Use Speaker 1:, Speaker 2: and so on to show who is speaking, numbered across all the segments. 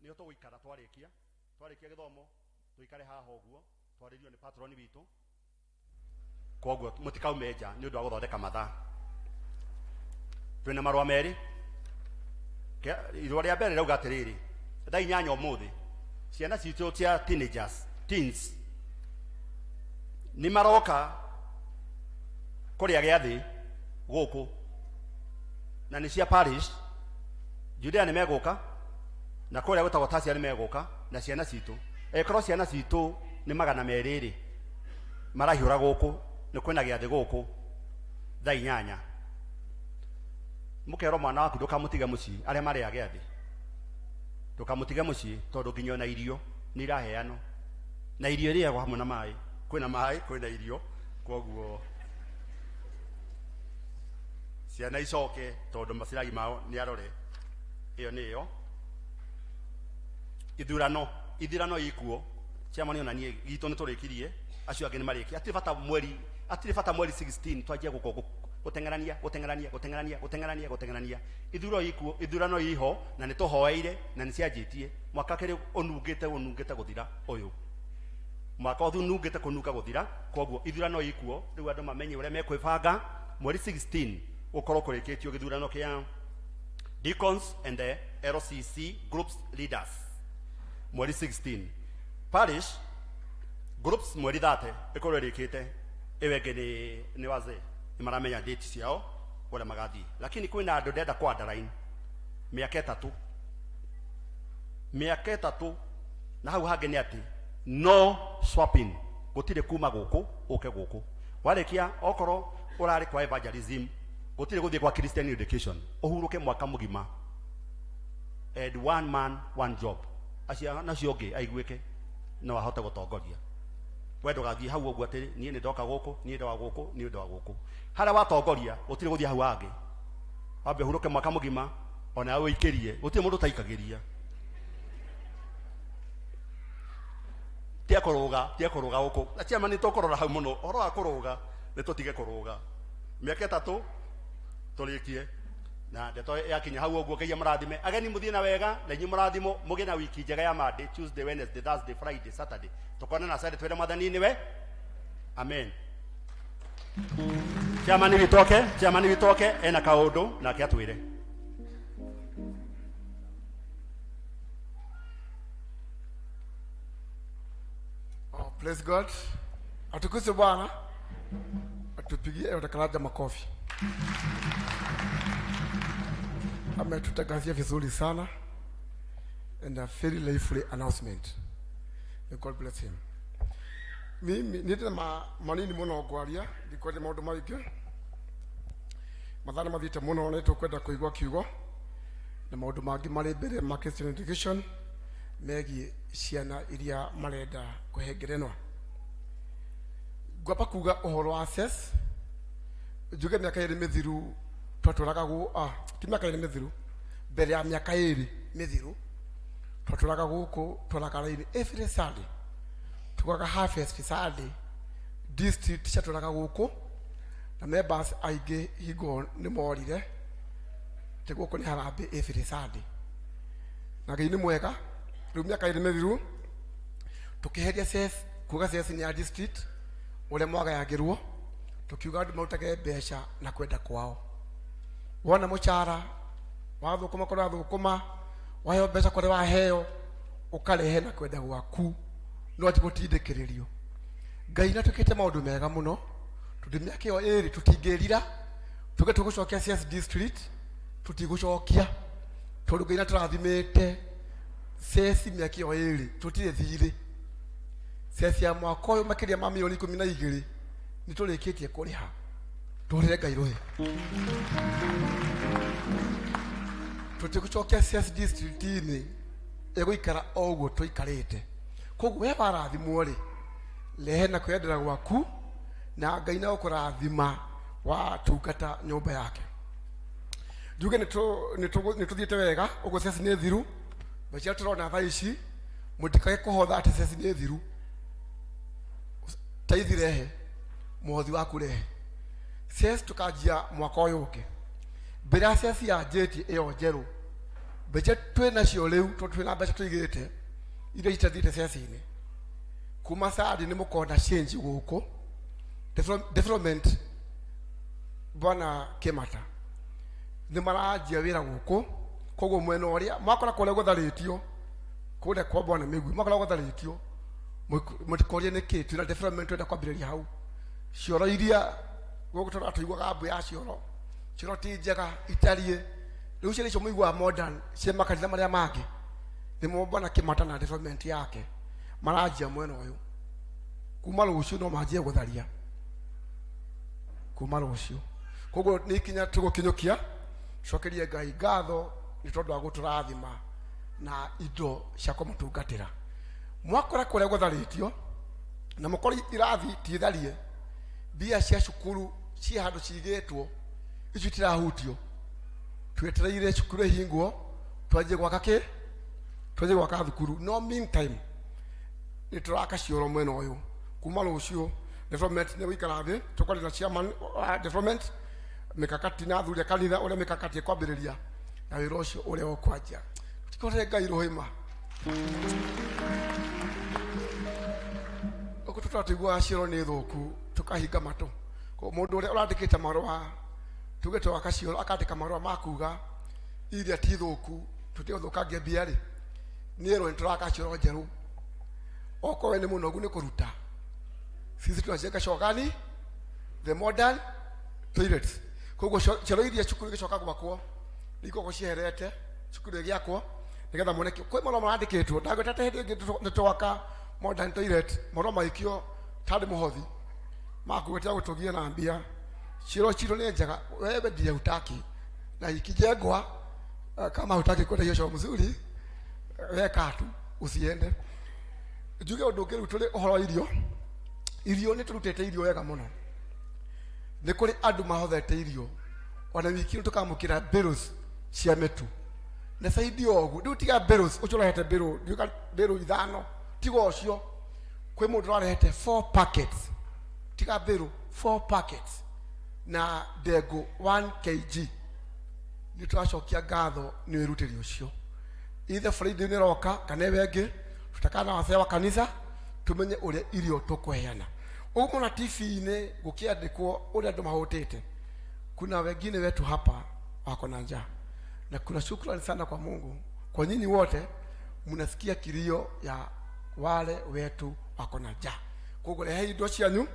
Speaker 1: Nĩho tũgũikara twarĩkia twarĩkia gĩthomo, tũikare haha ũguo twarĩrio nĩ patroni witũ. Koguo mũtikaume nja nĩ ũndũ wa gũthondeka mathaa. Twĩna marũa merĩ. Irũa rĩa mbere rĩrauga atĩrĩrĩ, thaa 8 ũmũthĩ ciana citũ cia teenagers, teens, nĩ maroka kũrĩa gĩathĩ gũkũ, na nĩ cia parish. Judea nĩ megũka, na kũrĩa gwĩtagwo Tasia nĩ megũka na ciana citũ. Ĩkorwo ciana citũ nĩ 200 rĩ, marahiũra gũkũ, nĩ kwĩna gĩathĩ gũkũ thaa 8. Mũkerwo mwana waku ndũkamũtige mũciĩ, arĩa marĩa gĩathĩ ndũkamũtige mũciĩ, tondũ nginya ona irio nĩ iraheanwo, na irio irĩagwo hamwe na maĩ. Kwĩna maĩ, kwĩna irio, koguo ciana icoke tondũ maciragi mao nĩ arore. Ĩyo nĩ ĩyo. Ithurano, ithurano ikuo. Chairman ona niĩ gitũ nĩ tũrĩkirie, acio angĩ nĩ marĩkia. Hatirĩ bata mweri, hatirĩ bata mweri 16 twanjie gũkũ gũteng'erania, gũteng'erania, gũteng'erania, gũteng'erania, gũteng'erania. Ithurano ikuo, ithurano iho, na nĩ tũhoeire na nĩ cianjĩtie. Mwaka kĩrĩ ũnungĩte, ũnungĩte gũthira ũyũ. Mwaka ũnungĩte kũnunga gũthira, koguo ithurano ikuo. Rĩu andũ mamenye ũrĩa mekwĩbanga. Mweri 16 gũkorwo kũrĩkĩtio gĩthurano kĩa deacons and the LCC groups leaders. Mweri 16 parish groups mweri 30 ĩkorwo ĩrĩkĩte. Ĩyo ĩngĩ nĩ wazee, nĩ maramenya date ciao ũrĩa magathiĩ, lakini kwĩna andũ ndenda kũ underline mĩaka 3, mĩaka 3. Na hau hangĩ nĩ atĩ no swapping, gũtirĩ kuma gũkũ ũke gũkũ. Warĩkia okorwo ũrarĩ kwa evangelism, gũtirĩ gũthiĩ kwa Christian education, ũhurũke mwaka mũgima. And one man one job, acio nacio ũngĩ aiguĩke no ahote gũtongoria. We ndũgathiĩ hau ũguo atĩ niĩ nĩ ndoka gũkũ, niĩ ndoka gũkũ, niĩ ndoka gũkũ. Harĩa watongoria gũtirĩ gũthiĩ hau hangĩ, wambe ũhurũke mwaka mũgima, ona ũikĩrie. Gũtirĩ mũndũ ũtaikagĩria. Tia kũrũga, tia kũrũga gũkũ. Na chairman nĩ tũkũrora hau mũno ũhoro wa kũrũga, nĩ tũtige kũrũga. Mĩaka 3 tũrĩkie na ndeto yakinya hau ũguo. Ngai amũrathime. Ageni mũthiĩ na wega, na inyuĩ mũrathimwo, mũgĩe na wiki njega ya Monday, Tuesday, Wednesday, Thursday, Friday, Saturday. Tũkonana Sunday twĩre Mwathani nĩwe. Amen. Chairman witũ oke, chairman witũ oke ena kaũndũ nake atwĩre.
Speaker 2: Oh, praise God. Atukuzwe Bwana. Atupigie utakalaja makofi. Ametutangazia vizuri sana and a very lively announcement. May God bless him. Mimi nĩndĩ ma manini mũno ngwaria, ndikwaria maũndũ maingĩ. Mathaa nĩ mathiĩte mũno na nĩtũkwenda kũigua kiugo na maũndũ mangĩ marĩ mbere ma Christian education megiĩ ciana iria marenda kũhengerenwa. Ngwamba kuga ũhoro wa CES, njuge mĩaka 2 mĩthiru twatũraga gũ, ti mĩaka 2 mĩthiru, mbere ya mĩaka 2 mĩthiru twatũraga gũkũ, twaraga raini every Sunday, tugaga harvest Sunday, district ciatũraga gũkũ na members aingĩ hingo nĩ morire atĩ gũkũ nĩ harambĩ every Sunday. Na Ngai nĩ mwega, rĩu mĩaka 2 mĩthiru tũkĩheria CES, kuga CES nĩ ya district ũrĩa mwagayagĩrwo, tũkiuga andũ marutage mbeca na kwenda kwao. Wona mũcara wathũkũma kũrĩa wathũkũma, waheo mbeca kũrĩa waheo, ũkarehe na kwenda gwaku, no ti gũtindĩkĩrĩrio. Ngai nĩatwĩkĩte maũndũ mega mũno, tondũ mĩaka ĩyo 2 tũtingĩrira tuge tũgũcokia CES district, tũtigũcokia, tondũ Ngai nĩatũrathimĩte CES mĩaka ĩyo 2 tũtirĩ thirĩ. CES ya mwaka ũyũ makĩria ma mirioni 12 nĩ tũrĩkĩtie kũrĩha. Tũhũrĩre Ngai rũhĩ. Tũtigũcokia CES district-inĩ, ĩgũikara o ũguo tũikarĩte. Koguo we warathimwo rĩ, rehe na kwĩyendera gwaku, na Ngai nĩ egũkũrathima watungata nyũmba yake. Njuge nĩ tũthiĩte wega, ũguo CES nĩ thiru. Mbeca iria tũrona thaa ici, mũtikage kũhotha atĩ CES nĩ thiru. Taithi rehe, mũhothi waku rehe. CES tũkanjia mwaka ũyũ ũngĩ. Mbere ya CES yanjĩtie ĩyo njerũ, Mbeca twĩ nacio rĩu, tondũ twĩ na mbeca tũigĩte iria citathiĩte ceci-inĩ kuma sadi, nĩ mũkona change gũkũ. Development bwana Kĩmata nĩ maranjia wĩra gũkũ, koguo mwena ũrĩa mwakora kũrĩa gũtharĩtio, kũrĩa kwa bwana Mĩgui mwakora gũtharĩtio, mũtikorie nĩkĩ. Twĩna development twenda kwambĩrĩria hau. Cioro iria gũkũ tũra tũiguaga mbu ya cioro, cioro ti njega itariĩ rĩu, ciana icio mũiguaga modern cia makanitha marĩa mangĩ, nĩmo bwana Kĩmata na development yake maranjia mwena ũyũ. Kuma rũciũ no manjie gũtharia, kuma rũciũ. Koguo nĩ ikinya tũgũkinyũkia. Cokerie Ngai ngatho nĩ tondũ wa gũtũrathima na indo cia kũmũtungatĩra. Mwakora kũrĩa gũtharĩtio na mũkorwo irathi ti tharie, mbia cia cukuru ciĩ handũ cigĩtwo, icio itirahutio. Twetereire cukuru ĩhingwo twanjie gwaka kĩ, twanjie gwaka thukuru. No meantime nĩ tũraka cioro mwena ũyũ. Kuma rũciũ development nĩ gũikara thĩ, tũkwaria na chairman wa development mikakati na athuri a kanitha ũrĩa mikakati ĩkwambĩrĩria na wĩra ũcio ũrĩa ũkwanjia. Tũkore Ngai rũhĩma ũkũ tũtũra tũiguaga cioro nĩ thũku, tũkahinga matũ. Koguo mũndũ ũrĩa ũrandĩkĩte marũa tuge twaka cioro, akandĩka marũa ma kuga iria ti thũku, tũtige gũthũkangia mbia rĩ, nĩ erwo nĩ tũraka cioro njerũ. Okorwo we nĩ mũnogu nĩ kũruta, sisi tunajenga choo gani? The modern toilets. Koguo cioro iria cukuru igĩcoka gwakwo nĩ ikoragwo cieherete cukuru ĩgĩakwo, nĩgetha muone kwĩ marũa marandĩkĩtwo. Ndagwĩtete hĩndĩ ĩngĩ nĩ twaka modern toilet, marũa maikio tarĩ mũhothi makugĩtia gũtũgia na mbia. Cioro citũ nĩ njega, wewe ndiye hutaki, na ikijengwa kama hutaki kwenda hiyo choo mzuri, weka tu usiende. Njuge ũndũ ũngĩ rĩu tũrĩ ũhoro wa irio. Irio nĩ tũrutĩte irio wega mũno, nĩ kũrĩ andũ mahothete irio. Ona wiki ĩno tũkamũkĩra bills cia mĩtu na caidi o ũguo. Rĩu tiga bills ũcio ũrehete bill, ndiũka bill ithano, tiga ũcio kwĩ mũndũ ũrarehete four packets, tiga bill, four packets na ndengũ 1 kg. Nĩ tũracokia ngatho nĩ wĩrutĩri ũcio. Ithe Friday nĩ roka kana ĩwe ĩngĩ, tutakaa na wazee wa kanitha tumenye ũrĩa irio tũkũheana. Ũguo mona TV-inĩ gũkĩandĩkwo ũrĩa andũ mahũtĩte, kuna wengine wetu hapa wako na njaa, na kuna shukrani sana kwa Mungu kwa nyinyi wote mnasikia kilio ya wale wetu wako na njaa. Koguo rehe indo cianyu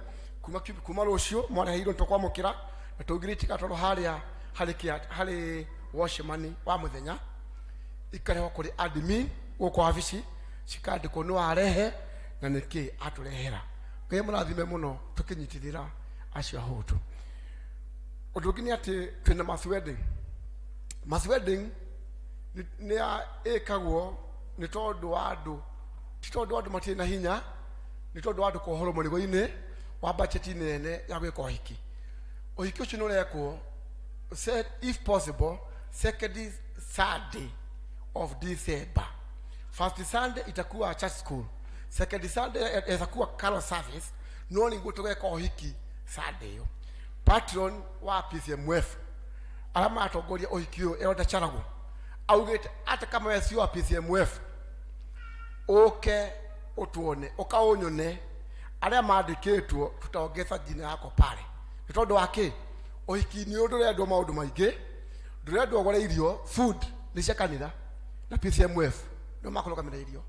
Speaker 2: kuma rũciũ. Mwarehe indo nĩtũkwamũkĩra na tũngĩrĩtika, tondũ harĩa harĩ harĩ watchman wa mũthenya, ikarehwo kũrĩ admin gũkũ wabici, cikandĩkwo nĩ warehe na nĩkĩ atũrehera. Ngai mũrathime mũno tũkĩnyitithĩra acio ahũtu. Ũndũ ũngĩ nĩ atĩ twĩna mass wedding. Mass wedding nĩ ĩkagwo nĩ tondũ wa andũ, ti tondũ andũ matirĩ na hinya, nĩ tondũ wa andũ kuohorwo mũrigo-inĩ wa bajeti nene ya gwĩka ũhiki. Ũhiki ũcio nĩ ũrekwo if possible second Sunday of December. First Sunday itakuwa church school, second Sunday itakuwa carol service, no nĩguo tũgeka ũhiki Sunday ĩyo. Patron wa PCMF arĩa maratongoria ũhiki ũyũ, Elder Charago, augĩte ata kama we sio wa PCMF, ũke ũtuone, ũka ũnyone arĩa mandĩkĩtwo, tutaongeza jina yako pale. Nĩ tondũ wa kĩ? Ũhiki-inĩ ũyũ ndũrendwo maũndũ maingĩ, ndũrendwo ũgũre irio. Food nĩ cia kanitha na PCMF nĩo makũrũgamĩra irio.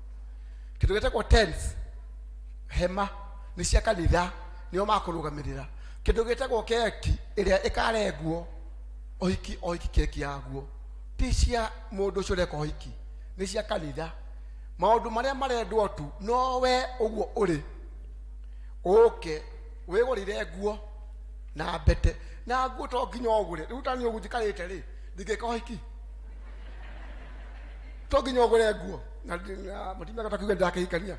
Speaker 2: Kĩndũ gĩtagwo tents, hema, nĩ cia kanitha, nĩo makũrũgamĩrĩra. Kĩndũ gĩtagwo keki ĩrĩa ĩkarengwo ũhiki o ũhiki, keki yaguo ti cia mũndũ ũcio ũreka ũhiki, nĩ cia kanitha. Maũndũ marĩa marendwo tu no we ũguo ũrĩ ũke wĩgũrĩre nguo na mbete na nguo to nginya ũgũre. Rĩu tani ũguo njikarĩte rĩ, ndingĩka ũhiki, to nginya ũgũre nguo na mũtumia gatakiuga ndakĩhikania,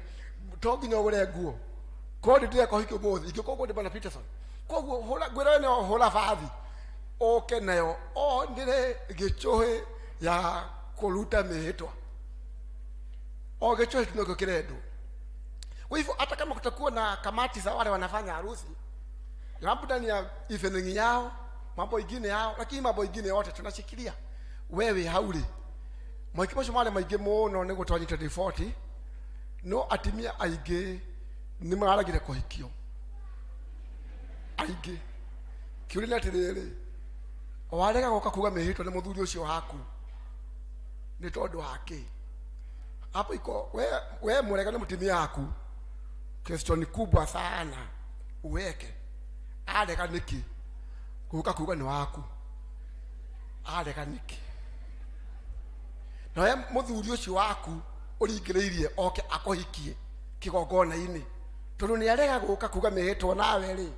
Speaker 2: to nginya ũgũre nguo. Korwo ndĩ ndĩreka ũhiki ũmũthĩ, ingĩkorwo ũguo ndĩ bwana Peterson. Koguo hũra ngwĩra we no hũra bathi ũke nayo o ndĩre gĩcũhĩ ya kũruta mĩhĩtwa, o gĩcũhĩ tu nokĩo kĩrendwo. Kwa hivyo hata kama kutakuwa na kamati za wale wanafanya harusi, labda ni ya evening yao, mambo ingine yao, lakini mambo ingine yote tunashikilia wewe hauli. Mohiki macio marĩ maingĩ mũno nĩguo twanyita riboti, no atumia aingĩ nĩ mararegire kũhikio aingĩ. Kĩũria nĩ atĩrĩrĩ, warega gũka kuga mĩhĩtwa nĩ mũthuri ũcio waku nĩ tondũ wa kĩ? Hapo iko we mũrega nĩ mũtumia waku, question kubwa sana uweke arega nĩkĩ gũka kuga nĩ waku, arega nĩkĩ? Na we mũthuri ũcio waku ũringĩrĩirie oke akũhikie kĩgongona-inĩ tondũ nĩ arega gũka kuga mĩhĩtwa nawe rĩ,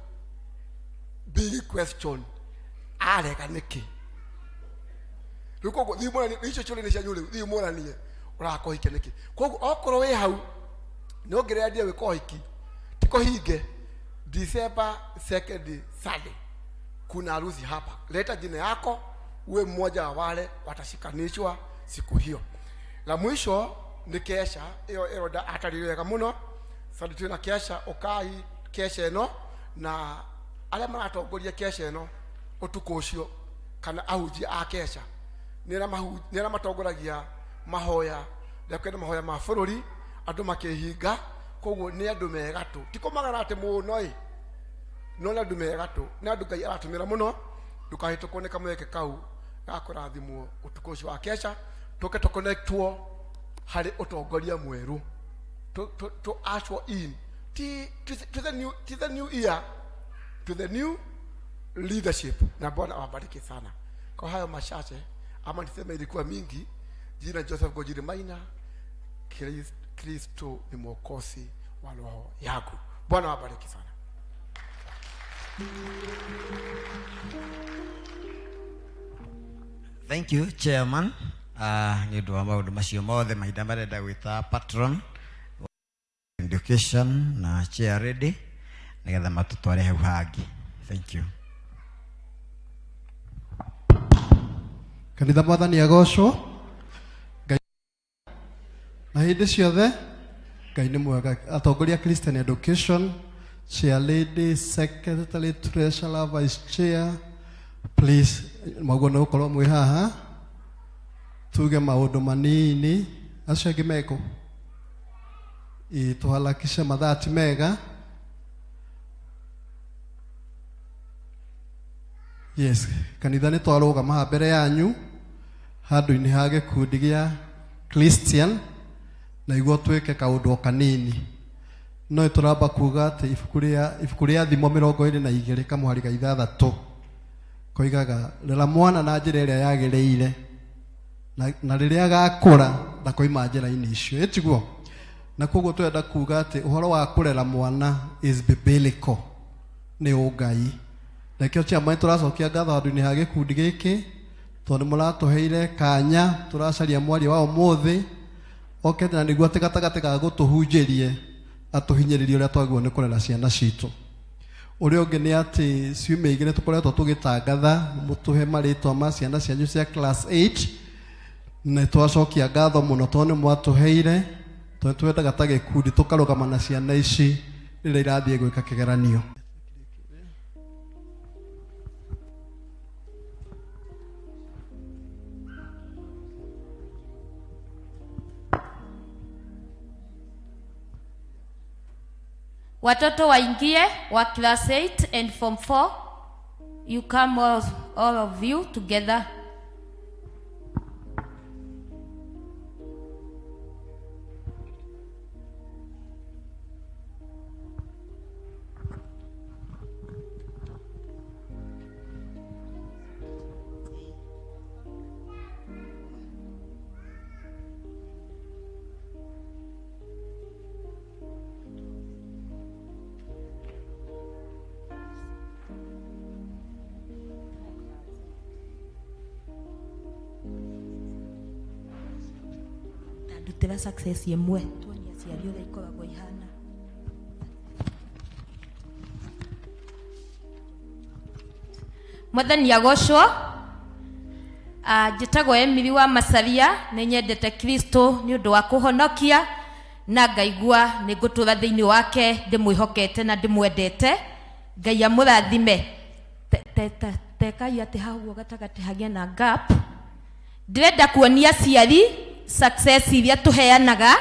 Speaker 2: big question, arega nĩkĩ? Rĩu koguo thiĩ mũranie, icio ciũria nĩ cianyu rĩu, thiĩ mũranie ũrakũhikia nĩkĩ. Koguo okorwo wĩ hau nĩ ũngĩrendia gwĩka ũhiki, ti kũhinge December 2nd Sunday kuna harusi hapa, leta jina yako uwe mmoja wa wale watashikanishwa siku hiyo. La mwisho nĩ kesha ĩyo ĩronda atarire wega mũno Sunday twĩna kesha, ũkai kesha ĩno na arĩa maratongoria kesha ĩno ũtukũ ũcio kana ahunjia a kesha nĩ arĩa matongoragia mahoya rĩa kwenda mahoya ma bũrũri andũ makĩhinga. Koguo nĩ andũ me gatũ, ti kũmagana atĩ mũno ĩ, no nĩ andũ me gatũ, nĩ andũ Ngai aratũmĩra mũno. Ndũkahĩtũkwo nĩ kamweke kau ga kũrathimwo ũtukũ ũcio wa kesha, tũke tũconnectwo harĩ ũtongoria mwerũ, to usher in ti to the new year, to the new leadership. Na Bwana awabariki sana. Kwa hayo machache, ama niseme ilikuwa mingi. Jina Joseph Gojiri Maina, Kristo ni mwokozi wa roho yangu. Bwana awabariki sana.
Speaker 3: Thank you chairman, nĩ ũndũ wa maũndũ macio mothe. Mahinda marenda gwĩta patron education na chair ready nĩgetha matũtware hau hangĩ. Thank you.
Speaker 4: Kanitha, mwathani agocwo. Ngai na hĩndĩ ciothe Ngai nĩ mwega. Atongoria Christian Education, chair lady, secretary, treasurer, vice chair, please maguo nĩ gũkorwo mwĩ haha tuge maũndũ manini, acio angĩ mekũ ĩ tũharakishe mathaa ti mega. Yes, kanitha nĩ twarũgama haha mbere yanyu handũ-inĩ ha gĩkundi gĩa Christian na iguo twĩke kaũndũ o kanini. No tũramba kuga atĩ ibuku rĩa Thimo 22 kamũhari ga 6 koigaga, rera mwana na njĩra ĩrĩa yagĩrĩire na rĩrĩa agakũra ndakoima njĩra-inĩ icio, ĩtiguo? Na koguo tũrenda kuga atĩ ũhoro wa kũrera mwana is biblical, nĩ ũngai. Nakĩo chairman, tũracokia ngatho handũ-inĩ ha gĩkundi gĩkĩ tondũ nĩ mũratũheire kanya tũracaria mwaria wa ũmũthĩ okete na nĩguo atĩ gatagatĩ ga gũtũhunjĩrie atũhinyĩrĩrie ũrĩa twagĩrĩirwo nĩ kũrera ciana citũ. Ũrĩa ũngĩ nĩ atĩ ciumia igĩrĩ tũkoretwo tũgĩtangatha mũtũhe marĩtwa ma ciana cianyu cia class 8. Nĩ twacokia ngatho mũno tondũ nĩ mwatũheire, tondũ twendaga ta gĩkundi tũkarũgama na ciana ici rĩrĩa irathiĩ gwĩka kĩgeranio.
Speaker 5: Watoto waingie wa class 8 and form 4. You come all of you together. Ta ndutĩra success ĩmwe tuonie aciari ũrĩa ikoragwo ihana. Mwathani agocwo. Njĩtagwo Emily wa Masaria, nĩ nyendete Kristo nĩ ũndũ wa kũhonokia na ngaigua nĩ ngũtũra thĩinĩ wake ndĩmwĩhokete na ndĩmwendete. Ngai amũrathime. Tekai atĩ hau ũguo gatagatĩ hagĩe na gap. Ndĩrenda kuonia aciari success iria tũheanaga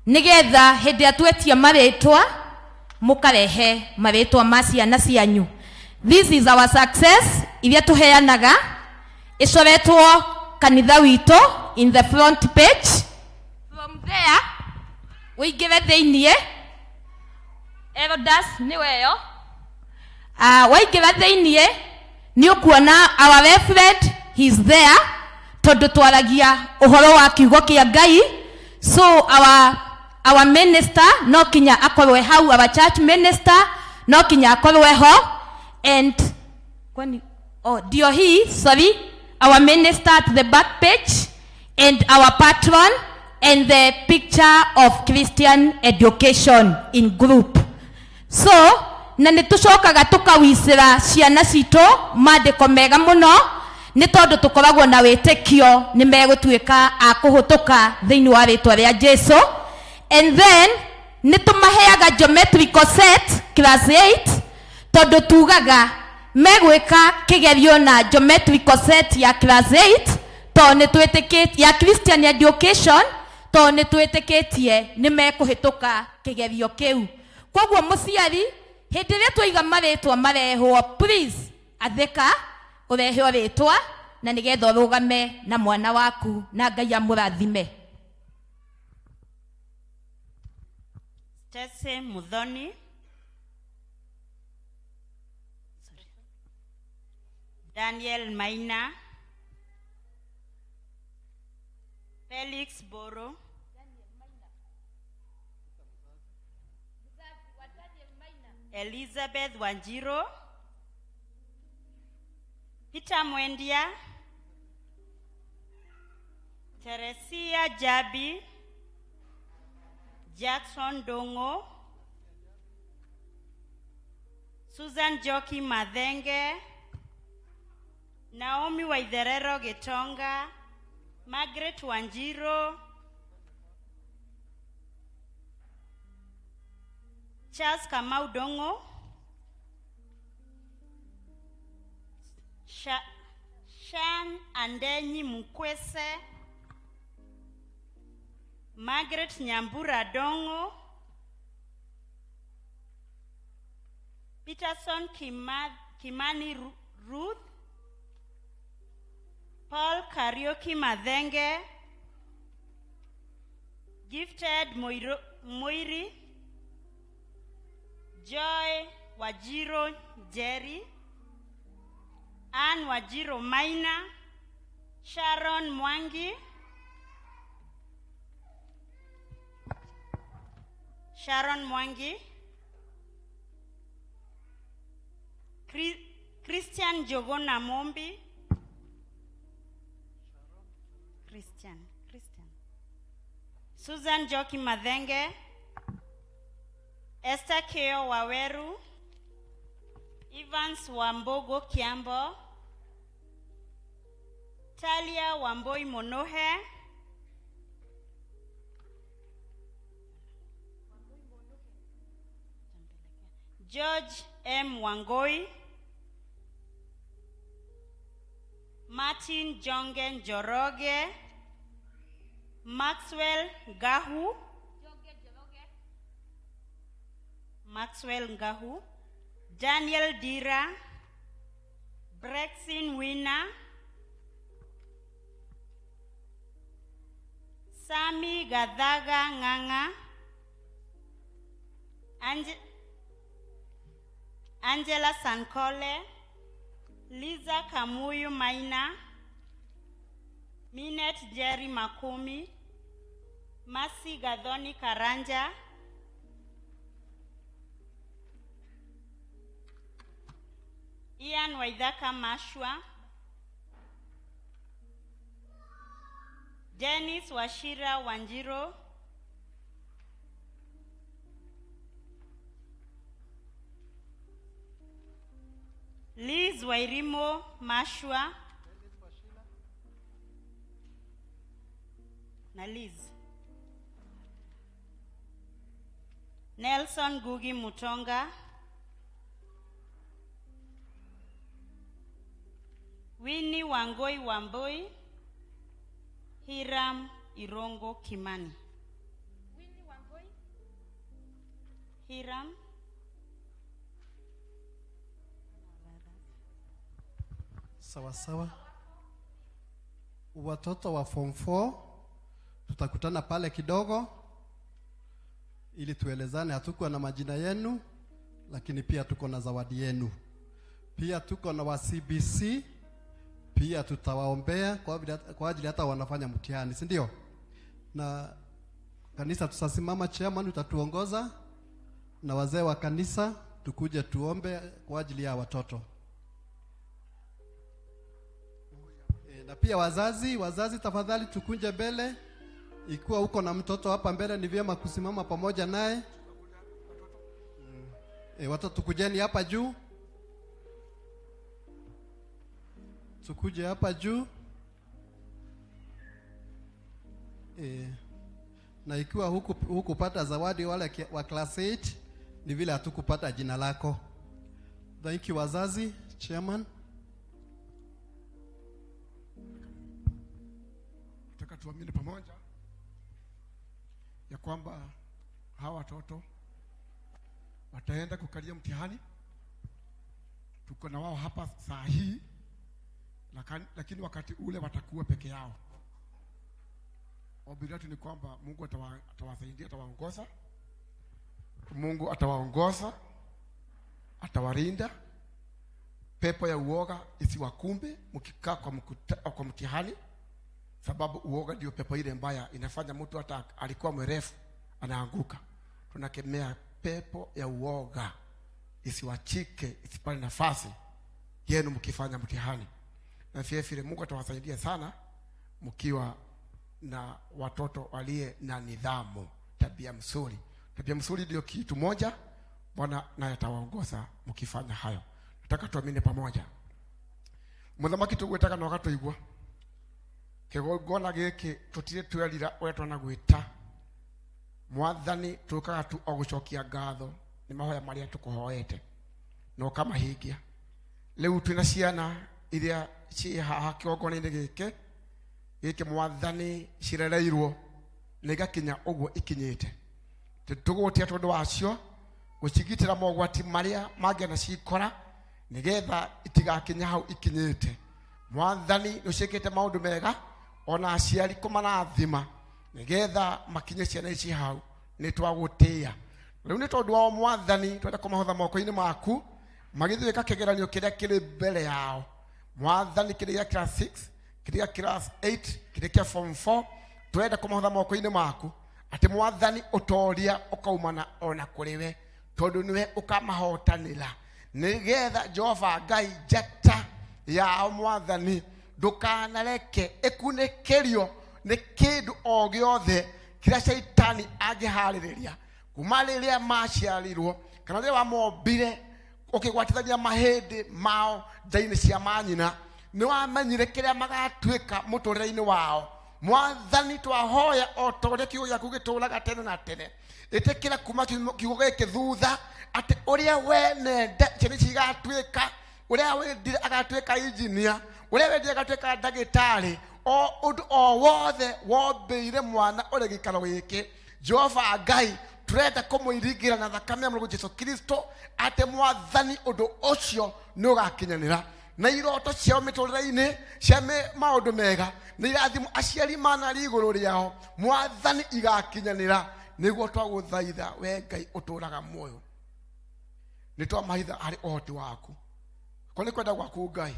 Speaker 5: nĩgetha hĩndĩ ĩrĩa twetia marĩtwa mũkarehe marĩtwa ma ciana cianyu. This is our success iria tũheanaga, ĩcoretwo kanitha witũ in the front page. From there ũingĩre thĩiniĩ, elders nĩwe ĩyo. Waingĩra thĩiniĩ nĩ ũkuona our reverend, he is there, tondũ twaragia ũhoro wa kiugo kĩa Ngai. So our minister no kinya akorwe hau, our church minister no kinya akorwe ho, and kwani, oh, ndio hii, sorry, our minister at the back page and our patron and the picture of Christian education in group. So na nĩ tũcokaga tũkawicĩra ciana citũ mandĩko mega mũno, nĩ tondũ tũkoragwo na wĩtĩkio nĩ megũtuĩka a kũhũtũka thĩinĩ wa rĩtwa rĩa Jesu. And then nĩ tũmaheaga geometrical set class 8, tondũ tugaga megwĩka kĩgerio na geometrical set ya class 8, tondũ nĩ twĩtĩkĩtie ya Christian education, tondũ nĩ twĩtĩkĩtie nĩ mekũhĩtũka kĩgerio kĩu. Koguo mũciari, hĩndĩ ĩrĩa twaiga marĩtwa marehwo, please athĩka ũrehe rĩtwa na nĩgetha ũrũgame na mwana waku, na Ngai amũrathime.
Speaker 6: Stacy Muthoni. Sorry. Daniel Maina. Felix Boro. Elizabeth Wanjiro. Peter Mwendia. Teresia Jabi. Jackson Dongo. Susan Joki Mathenge. Naomi Waitherero Gitonga. Margaret Wanjiro. Charles Kamau Dongo. Shan Andenyi Mukwese. Margaret Nyambura Dongo. Peterson Kimani Ruth. Paul Kariuki Mathenge. Gifted Moiri. Joy Wajiro Jerry. Ann Wajiro Maina. Sharon Mwangi. Sharon Mwangi. Christian Jogona Mombi. Christian. Susan Joki Mathenge. Esther Keo Waweru. Evans Wambogo Kiambo. Talia Wamboi Monohe. George M. Wangoi. Martin Jongen Njoroge. Maxwell Ngahu. Maxwell Ngahu. Daniel Dira. Brexin Winner. Sami Gadhaga Nganga. Angela Sankole. Liza Kamuyu Maina. Minet Jerry Makumi. Masi Gadhoni Karanja. Ian Waithaka Mashua. Dennis Wachira Wanjiru. Liz Wairimo Mashua. Na Liz. Nelson Gugi Mutonga. Winnie Wangoi Wambui. Hiram Irongo Kimani. Hiram.
Speaker 4: Sawa sawa. Watoto wa form 4 tutakutana pale kidogo ili tuelezane. Hatukuwa na majina yenu, lakini pia tuko na zawadi yenu. Pia tuko na wa CBC, pia tutawaombea kwa ajili hata wanafanya mtihani, si ndio? Na kanisa tutasimama, chairman utatuongoza na wazee wa kanisa tukuje tuombe kwa ajili ya watoto. Na pia wazazi tafadhali tukunje mbele. Ikiwa uko na mtoto hapa mbele ni vyema kusimama pamoja naye. Watoto tukujeni hapa juu. Tukuje hapa juu. Na ikiwa hukupata zawadi wale wa class 8 ni vile hatukupata jina lako. Thank you wazazi, chairman.
Speaker 2: Nataka tuamini pamoja ya kwamba hawa watoto wataenda kukalia mtihani. Tuko na wao hapa saa hii, lakini wakati ule watakuwa peke yao. Ombi letu ni kwamba Mungu atawasaidia, atawaongoza. Mungu atawaongoza, atawarinda. Pepo ya uoga isiwakumbe mkikaa kwa mtihani, sababu uoga ndio pepo ile mbaya inafanya mtu hata alikuwa mrefu anaanguka. Tunakemea pepo ya uoga isiwachike, isipate nafasi yenu mkifanya mtihani. Na vile vile Mungu atawasaidia sana mkiwa na watoto waliye na nidhamu, tabia mzuri. Tabia mzuri ndio kitu moja Bwana naye atawaongoza mkifanya hayo. Nataka tuamini pamoja. Muthamaki tugwetaga na ũgatũigua. Kĩgongona gĩkĩ tũtirĩ twerira ũrĩa twanagwĩta. Mwathani tũkaga tu o gũcokia ngatho nĩ mahoya marĩa tũkũhoete na ũkamahingia. Rĩu twĩna ciana iria ciĩ haha kĩgongona-inĩ gĩkĩ, gĩkĩ Mwathani cirereirwo na igakinya ũguo ikinyĩte. Tũgũgũtia tondũ wacio gũcigitĩra mogwati marĩa mangĩona cikora nĩgetha itigakinya hau ikinyĩte. Mwathani nĩ ũciĩkĩte maũndũ mega ona aciari kũmarathima nĩgetha makinye ciana ici hau, nĩ twagũtĩĩa. Rĩu nĩ tondũ wao Mwathani twenda kũmahotha moko-inĩ maku magĩthiĩ kĩgeranio kĩrĩa kĩrĩ mbere yao. Mwathani kĩrĩa gĩa class 6, kĩrĩa gĩa class 8, kĩrĩa kĩa form 4, twenda kũmahotha moko-inĩ maku atĩ Mwathani ũtoria ũkaumana ona kũrĩ we, tondũ nĩwe ũkamahotanĩra nĩgetha Jehova Ngai njata yao Mwathani ndũkanareke ĩkunĩkĩrio nĩ kĩndũ o gĩothe kĩrĩa Shaitani angĩharĩrĩria kuma rĩrĩa maciarirwo kana rĩrĩa wamombire ũkĩgwatithania mahĩndĩ mao nda-inĩ cia manyina, nĩ wamenyire kĩrĩa magatuĩka mũtũrĩre-inĩ wao. Mwathani twahoya o ta ũrĩa kiugo gĩaku gĩtũũraga tene na tene, ĩtĩkĩra kuma kiugo gĩkĩ thutha atĩ ũrĩa wenende ciana ici igatuĩka, ũrĩa wendire agatuĩka engineer, ũrĩa wendire agatuĩka ndagĩtarĩ, o ũndũ o wothe wombĩire mwana ũrĩ gĩikaro gĩkĩ. Jehova Ngai turenda kũmũiringĩra na thakame ya Mũrũ Jesu Kristo atĩ Mwathani ũndũ ũcio nĩ ũgakinyanĩra na iroto ciao mĩtũrĩre-inĩ cia maũndũ mega na irathimo aciari manarĩ igũrũ rĩao Mwathani igakinyanĩra. Nĩguo twagũthaitha we Ngai ũtũũraga muoyo, nĩ twamahitha harĩ ũhoti waku, ko nĩ kwenda gwaku Ngai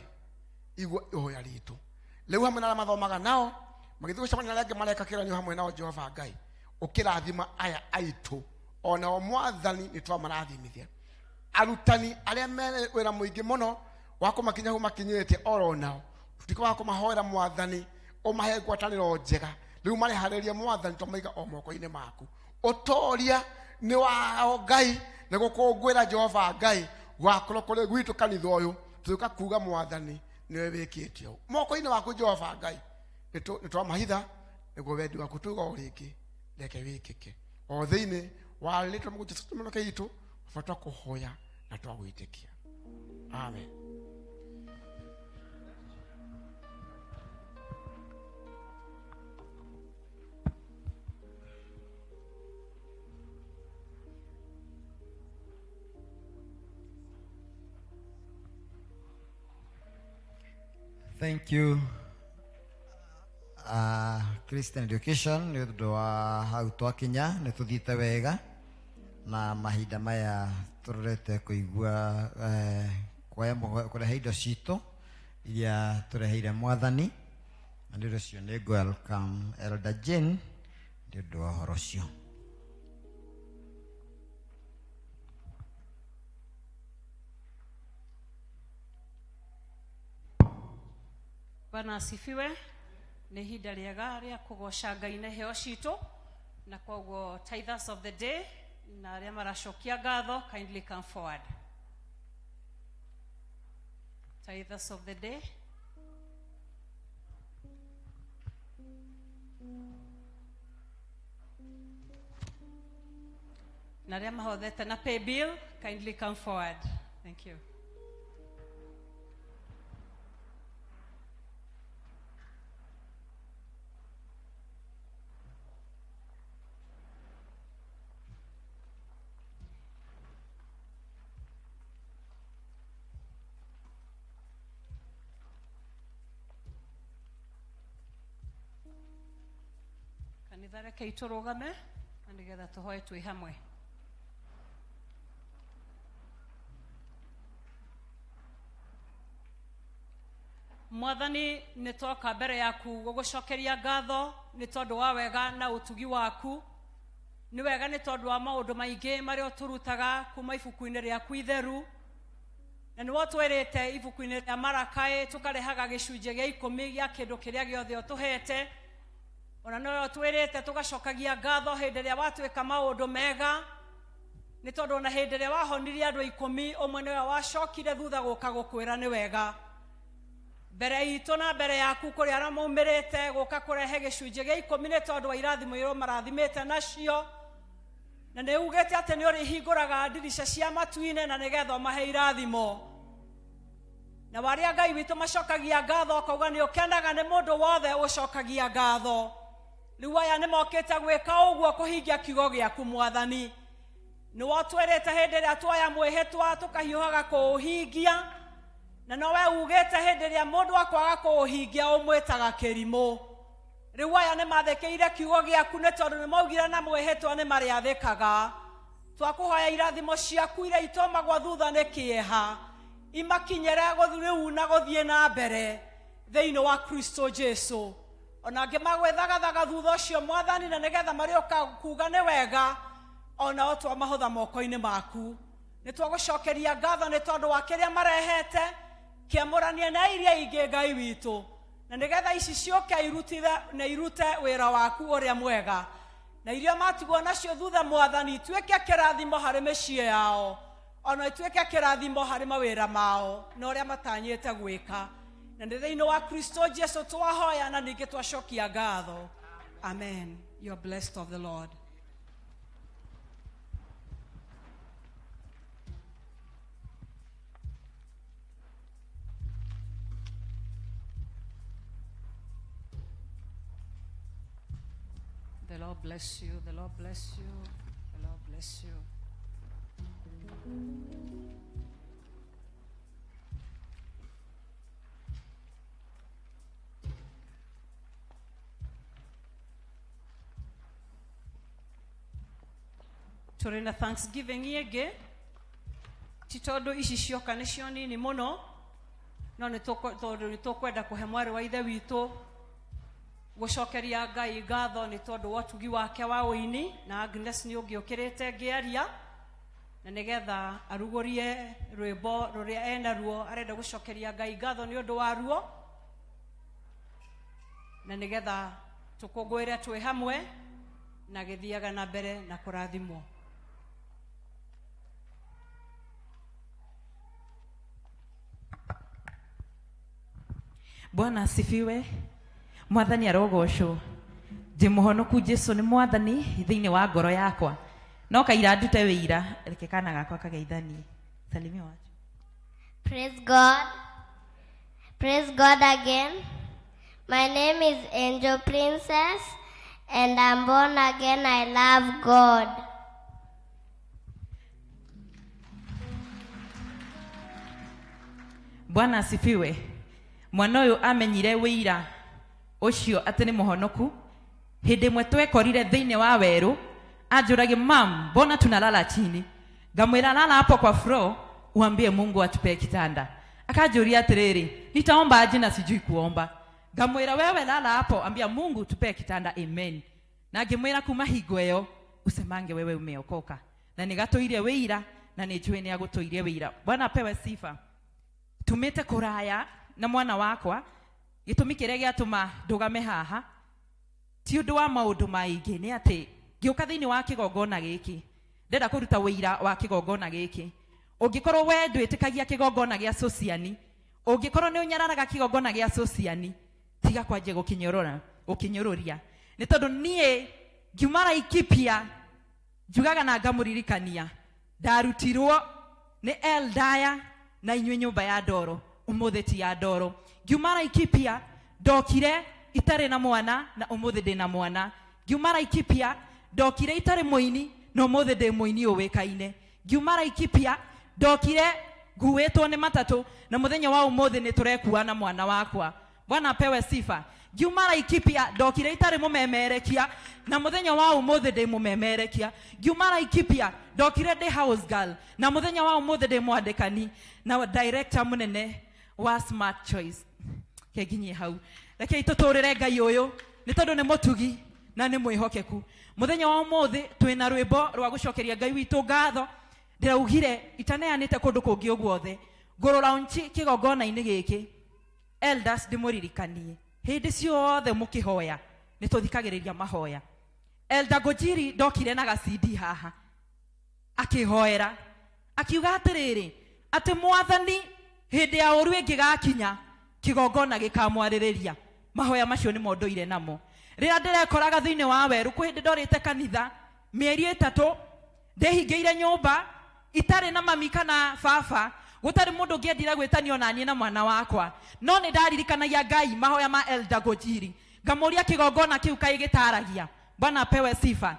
Speaker 2: igua ihoya ritũ. Rĩu hamwe na arĩa mathomaga nao magĩthiĩ gũcemania na arĩa angĩ mareka kĩgeranio hamwe nao, Jehova Ngai ũkĩrathima aya aitũ onao Mwathani nĩ twamarathimithia. Arutani arĩa me wĩra mũingĩ mũno wa kũmakinya hau makinyĩte oro nao tũtikaga kũmahoera Mwathani ũmahe ngwatanĩro njega. Rĩu mareharĩrie Mwathani twamaiga o moko-inĩ maku. Ũtoria nĩ wao Ngai na gũkũngũĩra Jehova Ngai gwakorwo kũrĩ gwitũ kanitha ũyũ tũka kuga Mwathani nĩwe wĩkĩte ũũ moko-inĩ maku Jehova Ngai nĩ twamahitha nĩguo wendi waku tuga o rĩngĩ reke wĩkĩke o thĩinĩ wa rĩtwa rĩa Jesu Kristo itũ bata kũhoya na twagwĩtĩkia. Amen.
Speaker 3: Thank you. Christian Education nĩ ũndũ wa hau twakinya nĩ tũthiĩte wega na mahinda maya tũrorete kũigua eh, kuoya kũrehe indo citũ iria tũreheire mwathani na nĩ ũndũ ũcio nĩ ngũ welcome Elder Jane nĩ ũndũ wa ũhoro ũcio.
Speaker 7: Bwana asifiwe. Nĩ ihinda rĩega rĩa kũgoca Ngai na iheo citũ, na koguo tithers of the day na arĩa maracokia ngatho, kindly come forward. Tithers of the day. Na arĩa mahothete na pay bill, kindly come forward. Thank you. Kanitha, rekei tũrũgame na nĩgetha tũhoe twĩ hamwe. Mwathani, nĩ twoka mbere yaku gũgũcokeria ngatho nĩ tondũ wa wega na ũtugi waku. Nĩ wega nĩ tondũ wa maũndũ maingĩ marĩa ũtũrutaga kuma ibuku-inĩ rĩaku itheru, na nĩwe ũtwĩrĩte ibuku-inĩ rĩa Marakaĩ tũkarehaga gĩcunjĩ gĩa ikũmi gĩa kĩndũ kĩrĩa gĩothe ũtũhete. Ona nowe ũtwĩrĩte tũgacokagia ngatho hĩndĩ ĩrĩa watuĩka maũndũ mega, nĩ tondũ ona hĩndĩ ĩrĩa wahonirie andũ ikũmi, ũmwe nĩwe wacokire thutha gũka gũkwĩra nĩ wega. Mbere itũ na mbere yaku kũrĩ arĩa maumĩrĩte gũka kũrehe gĩcunjĩ gĩa ikũmi nĩ tondũ wa irathimo iria ũmarathimĩte nacio, na nĩ ugĩte atĩ nĩ ũrĩhingũraga ndirica cia matu-inĩ na nĩgetha ũmahe irathimo. Na warĩa Ngai witũ macokagia ngatho, ũkauga nĩ ũkenaga nĩ mũndũ wothe ũcokagia ngatho. Rĩu aya nĩ mokĩte gwĩka ũguo kũhingia kiugo gĩaku. Mwathani, nĩ wotwĩrĩte hĩndĩ ĩrĩa tuoya mwĩhĩtwa tũkahiũhaga kũũhingia, na nowe ugĩte hĩndĩ ĩrĩa mũndũ akwaga kũũhingia ũmwĩtaga kĩrimũ. Rĩu aya nĩ mathĩkĩire kiugo gĩaku nĩ tondũ nĩ maugire na mwĩhĩtwa nĩ marĩathĩkaga. Twakũhoya irathimo ciaku iria itũmagwo thutha nĩ kĩeha imakinyĩre rĩu na gũthiĩ na mbere thĩinĩ wa Kristo Jesu. Ona angĩ magwĩthagathaga thutha ũcio, Mwathani, na nĩgetha marĩũka kuga nĩ wega, onao twamahũtha moko-inĩ maku. Nĩ twagũcokeria ngatho nĩ tondũ wa kĩrĩa marehete kĩamũranie na iria ingĩ, Ngai witũ, na nĩgetha ici ciũke irutithe na irute wĩra waku ũrĩa mwega, na iria matigwo nacio thutha, Mwathani, ituĩke kĩrathimo harĩ mĩciĩ yao, ona ituĩke kĩrathimo harĩ mawĩra mao na ũrĩa matanyĩte gwĩka. Na nĩ thĩinĩ wa Kristo Jesu twahoya na ningĩ twacokia ngatho. Amen. You are blessed of the Lord. The Lord bless you. The Lord bless you. The Lord bless you. Tũrĩ na thanksgiving ĩngĩ, ti tondũ ici cioka nĩcio nini mũno, no nĩ tondũ nĩ tũkwenda kũhe mwarĩ wa ithe witũ gũcokeria Ngai ngatho nĩ tondũ wa ũtugi wake wa ũini. Na Agnes nĩ ũngĩũkĩrĩte ngĩaria na nĩgetha arugũrie rwĩmbo rũrĩa enaruo arenda gũcokeria Ngai ngatho nĩ ũndũ waruo, na nĩgetha tũkũngũĩre twĩ hamwe na gĩthiaga na mbere na kũrathimwo.
Speaker 5: Bwana asifiwe. Mwathani arogocwo. Ndĩ mũhonoku, Jesu nĩ Mwathani thĩinĩ wa ngoro yakwa. No kaira ndute wĩira, reke kana gakwa kageithanie. Salimia watu.
Speaker 8: Praise God. Praise God again. My name is Angel Princess and I'm born again. I love God.
Speaker 5: Bwana asifiwe.
Speaker 9: Mwana ũyũ amenyire wĩira ũcio atĩ nĩ mũhonoku hĩndĩ ĩmwe twekorire thĩinĩ wa werũ anjũragia mam mbona tunalala chini ngamwĩra lala hapo kwa floor uambie mungu atupee kitanda akanjũria atĩrĩrĩ nitaomba aje na sijui kuomba ngamwĩra wewe lala hapo ambia mungu tupee kitanda amen na ngĩmwĩra kuma hingo ĩyo usemange wewe umeokoka na nĩgatũire wĩira na nĩ njũĩ nĩ agũtũirie wĩira bwana apewe sifa tumĩte kũraya na mwana wakwa gĩtũmi kĩrĩa gĩatũma ndũgame haha ti ũndũ wa maũndũ maingĩ nĩ atĩ ngĩũka thĩinĩ wa kĩgongona gĩkĩ ndĩrenda kũruta wĩira wa kĩgongona gĩkĩ ũngĩkorwo we ndwĩtĩkagia kĩgongona gĩa sociani ũngĩkorwo nĩ ũnyararaga kĩgongona gĩa sociani tiga kwanjia gũkĩnyorora gũkĩnyũrũria nĩ tondũ niĩ ngiuma Laikipia njugaga na ngamũririkania ndarutirwo nĩ Eldaya na inyuĩ nyũmba ya ndoro ũmũthĩ ti ya ndoro ngiuma Laikipia ndokire itarĩ na mwana na ũmũthĩ ndĩ na mwana ngiuma Laikipia ndokire itarĩ mũini na ũmũthĩ ndĩ mũini ũĩkaine ngiuma Laikipia ndokire nguĩtwo nĩ matatũ na mũthenya wa ũmũthĩ nĩ tũrekua na mwana wakwa bwana apewe sifa ngiuma Laikipia ndokire itarĩ mũmemerekia na mũthenya wa ũmũthĩ ndĩ mũmemerekia ngiuma Laikipia ndokire ndĩ house girl na mũthenya wa ũmũthĩ ndĩ mwandĩkani na director mũnene wa Smart Choice kenginyie hau rekei tũtũrĩre ngai ũyũ nĩ tondũ nĩ mũtugi na nĩ mwĩhokeku mũthenya wa ũmũthĩ twĩna rwĩmbo rwa gũcokeria ngai witũ ngatho ndĩraugire itaneanĩte kũndũ kũngĩ ũguothe ngũrũraunchi kĩgongona-inĩ gĩkĩ elders ndĩmũririkanie hĩndĩ ciothe mũkĩhoya nĩ tũthikagĩrĩria mahoya elder ngũnjiri ndokire na gacindi haha akĩhoera akiuga atĩrĩrĩ atĩ mwathani hĩndĩ ya ũru ĩngĩgakinya kĩgongona gĩkamwarĩrĩria mahoya macio nĩmo ndũire namo rĩrĩa ndĩrekoraga thĩinĩ wa werũ kwĩ hĩndĩ ndorĩte kanitha mĩeri ĩtatũ ndĩhingĩire nyũmba itarĩ na mami kana baba gũtarĩ mũndũ ũngĩendire gwĩtanio naniĩ na mwana wakwa no nĩ ndaririkanagia ngai mahoya ma elder ngũnjiri ngamũria kĩgongona kĩu kaĩ gĩtaragia bwana apewe sifa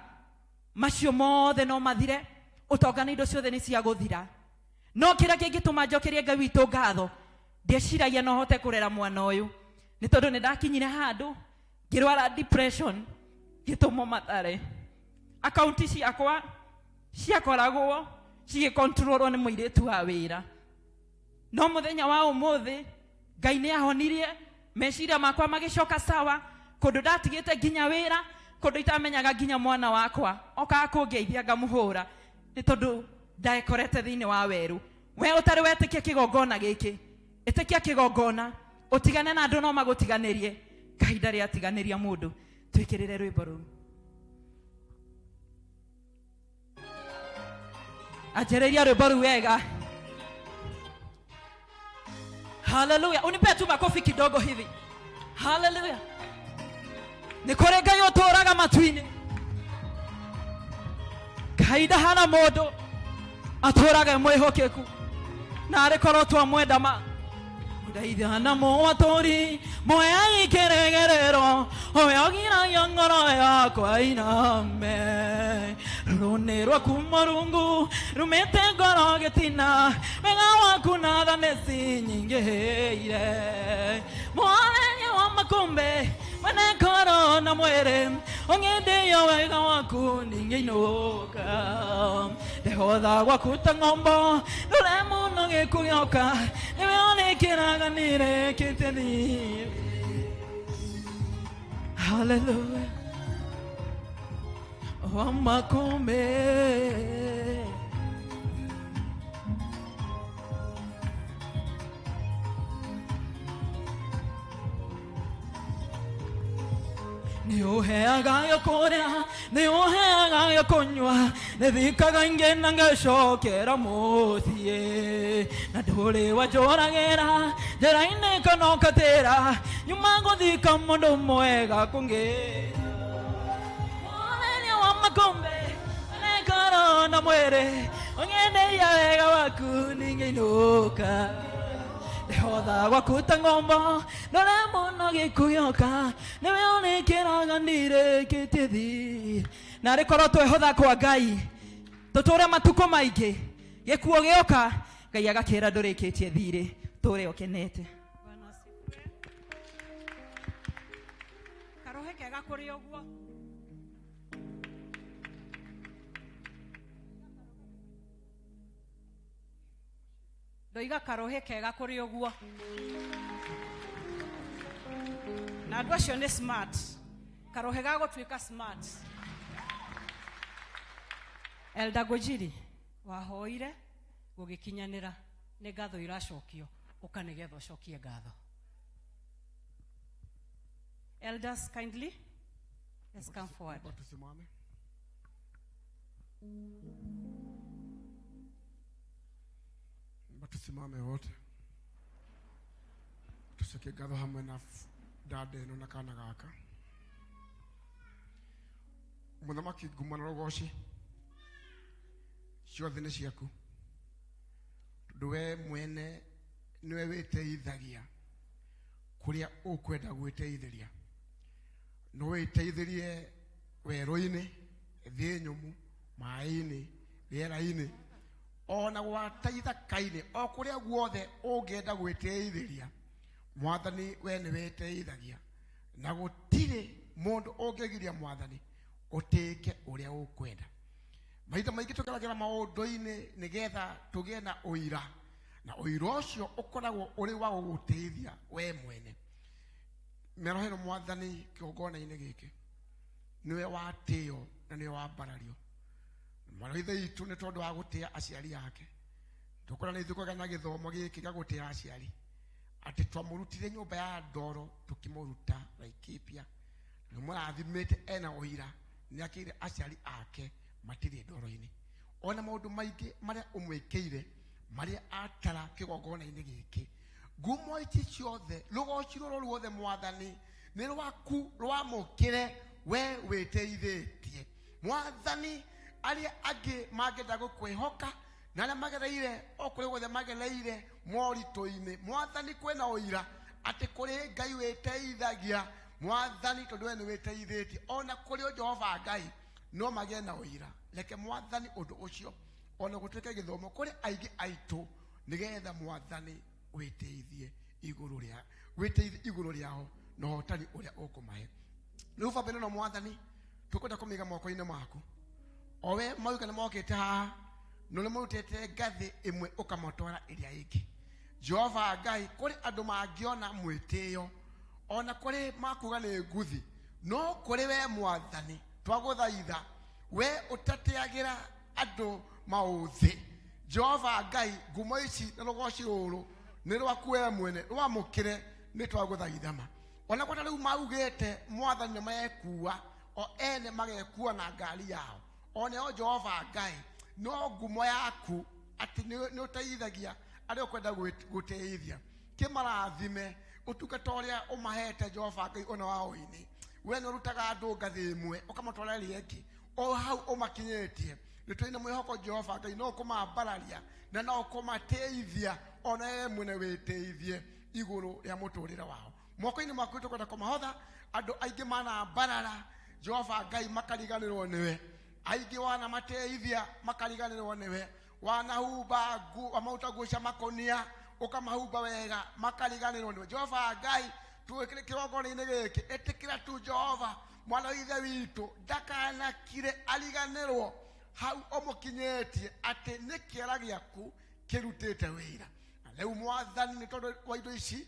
Speaker 9: macio mothe no mathire ũtonga na indo ciothe nĩ cia gũthira no kĩrĩa kĩngĩtũma njokerie ngai witũ ngatho ndieciragia no hote kũrera mwana ũyũ nĩ tondũ nĩ ndakinyire handũ ngĩrwara depression ngĩtũmwo mathare akaunti ciakwa ciakoragwo cigĩkontrolwo nĩ mũirĩtu wa wĩra no mũthenya wa ũmũthĩ ngai nĩ ahonirie meciria makwa magĩcoka sawa kũndũ ndatigĩte nginya wĩra kũndũ itamenyaga nginya mwana wakwa okaga kũngeithia ngamũhũra nĩ tondũ ndekorete thĩinĩ wa werũ we ũtarĩ wetĩkia kĩgongona gĩkĩ ĩtĩkia kĩgongona ũtigane na andũ no magũtiganĩrie kahinda rĩatiganĩria mũndũ twĩkĩrĩre rwĩmbo rũu anjĩrĩria rwĩmbo rũu wega haleluya unipe tu makofi kidogo hivi haleluya nĩ kũrĩ ngai ũtũũraga matu-inĩ ngai ndahana mũndũ atũũraga e mwĩhokeku na arĩ korwo twamwenda ma ndaithana mũatũri moya ikeregerero oyagiragia ngoro yakwa iname rũrũnĩ rwaku mũrungu rumĩte ngoro gĩtina wega waku na tha nĩcinyingĩhĩire mwathani wa makumbe mwene ngoro na mwĩrĩ ũng'ĩndĩo wega waku ningĩinũka ndehotha gwaku ta ng'ombo ndũre mũno gĩkũgĩoka nĩwe ũrĩkĩraga nĩrĩkĩte thiĩ Hallelujah. Wa makumbe nĩ ũheaga gĩa kũrĩa nĩ ũheaga gĩa kũnyua nĩ thikaga ingĩ na ngacokera mũciĩ na ndũrĩ wanjũragĩra njĩra-inĩ kana ũkatĩra nyuma gũthika mũndũ mwega kũngĩ Mũthenya wa makombe ngoro na mwĩrĩ ũng'endeia wega waku ningĩinũka ndehotha gwaku ta ng'ombo ndore mũno gĩkũgĩoka nĩwe ũrĩkĩraga ndirĩkĩtie thi na arĩ korwo twehotha kwa ngai tũtũre matukũ maingĩ gĩkuo gĩoka ngai agakĩra ndũrĩkĩtie thirĩ tũre ũkenete
Speaker 7: Bwana asifiwe. kũrĩ ũguo. Ndoiga karũhĩ kega kũrĩ ũguo. Na andũ acio nĩ smart. Karũhĩ ga gũtuĩka smart. Elda Ngũnjiri, wahoire gũgĩkinyanĩra, nĩ ngatho iracokio, ũka nĩgetha ũcokie ngatho. Elders, kindly, let's come forward.
Speaker 2: Tusimame. Tusimame wote tucokie ngatho hamwe na dada ĩno na kana gaka. Mũthamaki, ngumo na rũgoci ciothe nĩ ciaku, tondũ we mwene nĩwe wĩteithagia kũrĩa ũkwenda gwĩteithĩria. No wĩteithĩrie werũ-inĩ, thĩ nyũmũ, maĩ-inĩ, rĩera-inĩ, ona gwata ithaka-inĩ, o kũrĩa guothe ũngĩenda gwĩteithĩria. Mwathani, we nĩ wĩteithagia na gũtirĩ mũndũ ũngĩgiria Mwathani ũtĩke ũrĩa ũkwenda. Mahinda maingĩ tũgeragĩra maũndũ-inĩ nĩgetha tũgĩe na ũira, na ũira ũcio ũkoragwo ũrĩ wa gũgũteithia we mwene. Mĩaroho ĩno Mwathani kĩgongona-inĩ gĩkĩ nĩwe watĩo na nĩwe wambarario. Mwana wa ithe witũ nĩ tondũ wa gũtĩa aciari ake, tũkora nĩ ithuĩ kwagĩa na gĩthomo gĩkĩ gĩa gũtĩa aciari, atĩ twamũrutire nyũmba ya ndoro tũkĩmũruta Laikipia. Nĩ mũrathimĩte ena ũira, nĩ akĩire aciari ake matirĩ ndoro-inĩ. Ona maũndũ maingĩ marĩa ũmwĩkĩire, marĩa atara kĩgongona-inĩ gĩkĩ, ngumo ici ciothe, rũgoci rũrũ ruothe Mwathani nĩ rwaku, rwamũkĩre we wĩteithĩtie. Mwathani, arĩa angĩ mangĩenda gũkwĩhoka na arĩa magereire o kũrĩa guothe magereire moritũ-inĩ, Mwathani kwĩna ũira atĩ kũrĩ Ngai wĩteithagia. Mwathani, tondũ we nĩ wĩteithĩtie, ona kũrĩ o Jehova Ngai no magĩe na ũira. Reke Mwathani ũndũ ũcio ona gũtuĩke gĩthomo kũrĩ aingĩ aitũ, nĩgetha Mwathani wĩteithie igũrũ rĩa wĩteithie igũrũ rĩao na ũhotani ũrĩa ũkũmahe. Rĩu baba ĩno Mwathani tũkwenda kũmĩiga moko-inĩ maku, o we mauga nĩ mokĩte haha no nĩ marutĩte ngathĩ ĩmwe ũkamatwara ĩrĩa ĩngĩ. Jehova Ngai, kũrĩ andũ mangĩona mwĩtĩo, ona kũrĩ makuga nĩ nguthi, no kũrĩ we Mwathani twagũthaitha, we ũtateagĩra andũ maũthĩ. Jehova Ngai, ngumo ici na rũgoci rũrũ nĩ rwaku we mwene, rwamũkĩre, nĩ twagũthaitha ma. Ona gwata rĩu maugĩte Mwathani nĩ mekua o ene magekua na ngari yao, ona o Jehova Ngai, no ngumo yaku atĩ nĩ ũteithagia arĩa ũkwenda gũteithia, kĩmarathime ũtungata ũrĩa ũmahete Jehova Ngai ona wa ũini. We nĩ ũrutaga andũ ngathĩ ĩmwe ũkamatwara ĩrĩa ĩngĩ, o hau ũmakinyĩtie. Nĩ tũrĩ na mwĩhoko Jehova Ngai no ũkũmambararia na no ũkũmateithia, ona we mwene wĩteithie igũrũ rĩa mũtũrĩre wao. Moko-inĩ maku tũkwenda kũmahotha. Andũ aingĩ manambarara Jehova Ngai makariganĩrwo nĩwe, aingĩ wanamateithia makariganĩrwo nĩwe, wanahumba wamaruta nguo cia makũnia ũkamahumba wega makariganĩrwo nĩwe. Jehova Ngai, twĩkĩre kĩgongona-inĩ gĩkĩ, ĩtĩkĩra tu Jehova mwana wa ithe witũ ndakanakire ariganĩrwo hau ũmũkinyĩtie atĩ nĩ kĩara gĩaku kĩrutĩte wĩra. Na rĩu Mwathani, nĩ tondũ wa indo ici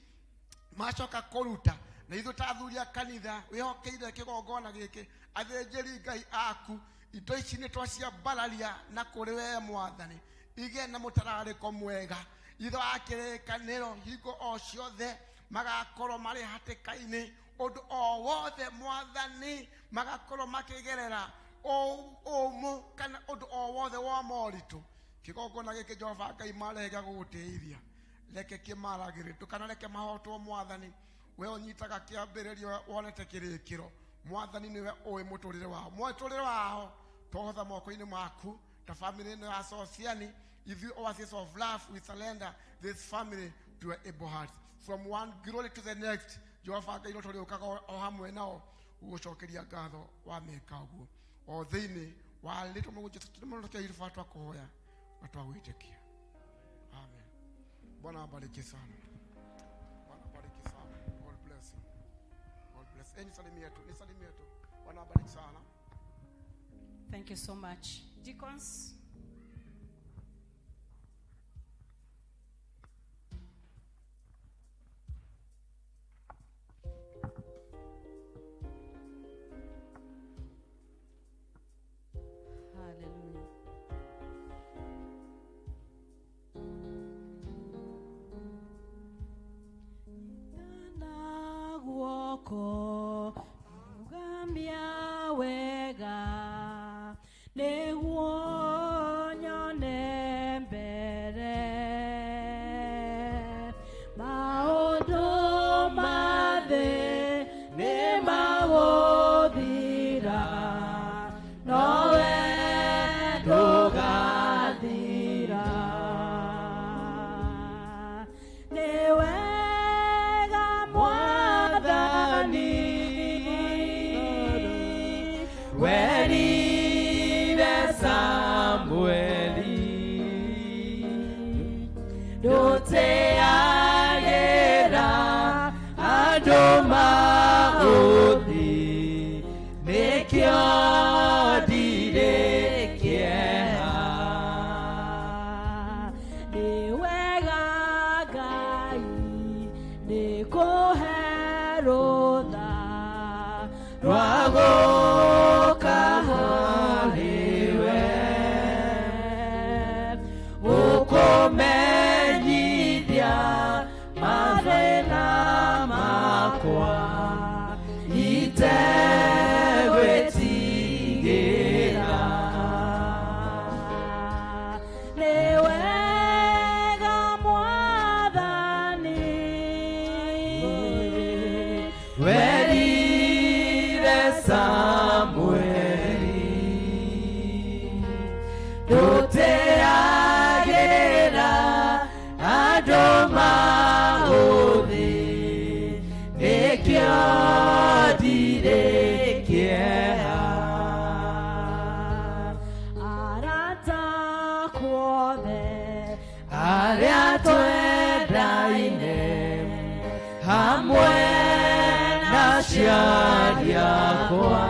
Speaker 2: macoka kũruta, na ithuĩ ta athuri a kanitha wĩhokeire kĩgongona gĩkĩ, athĩnjĩri Ngai aku, indo ici nĩ twaciambararia na kũrĩ we Mwathani, igĩe na mũtararĩko mwega. Ithe wa kĩrĩkanĩro, hingo o ciothe magakorwo marĩ hatĩka-inĩ, ũndũ o wothe Mwathani magakorwo makĩgerera ũmũ kana ũndũ o wothe wa moritũ, kĩgongona gĩkĩ Jehova Ngai marehe gĩa gũgũteithia, reke kĩmaragĩre, ndũkanareke mahotwo. Mwathani, we ũnyitaga kĩambĩrĩrio wonete kĩrĩkĩro. Mwathani, nĩwe ũĩ mũtũrĩre wao, mũtũrĩre wao twohotha moko-inĩ maku. Ta family ĩno ya Sosiani, ithuĩ Oasis of Love, we surrender this family to your able hearts from one glory to the next. Jehova Ngai, no tũrĩũkaga o hamwe nao gũgũcokeria ngatho wa meka ũguo o thĩinĩ wa rĩtwa mũgũnjĩtũmũrũkĩa twakũhoya na twagwĩtĩkia. Amen. Bwana abariki sana. Bwana abariki sana. God bless you. God bless. Yes, nisalimie tu, nisalimie tu. Bwana awabariki sana.
Speaker 7: Thank you so much. Deacons.
Speaker 6: Hallelujah. Na guoko rugamia wega nĩguo nyone mbere maũndũ ma thĩ nĩ magũthira nowe ndũgathira nĩ wega mwathani werire Samueli ndũteagĩra andũ maũthĩ nĩkĩo ndirĩ kĩeha nĩ wega Ngai nĩ kũhe rũtha rwa gũka harĩwe gũkũmenyithia mathĩna makwa itegwĩtigĩra nĩ wega mwathani werire Samueli ndũteagĩra andũ maũthĩ nĩkĩo ndirĩ kĩeha arata kuothe arĩa twendaine hamwe na aciari akwa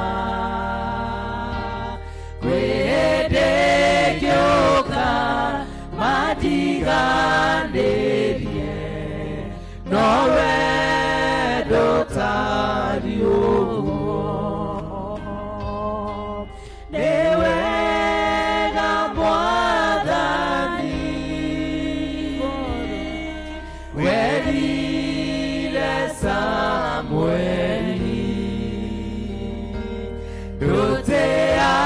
Speaker 6: kwĩ hĩndĩ ngĩũka matiganĩrie nowe ndũtariĩ ũguo nĩ wega mwathani werire Samueli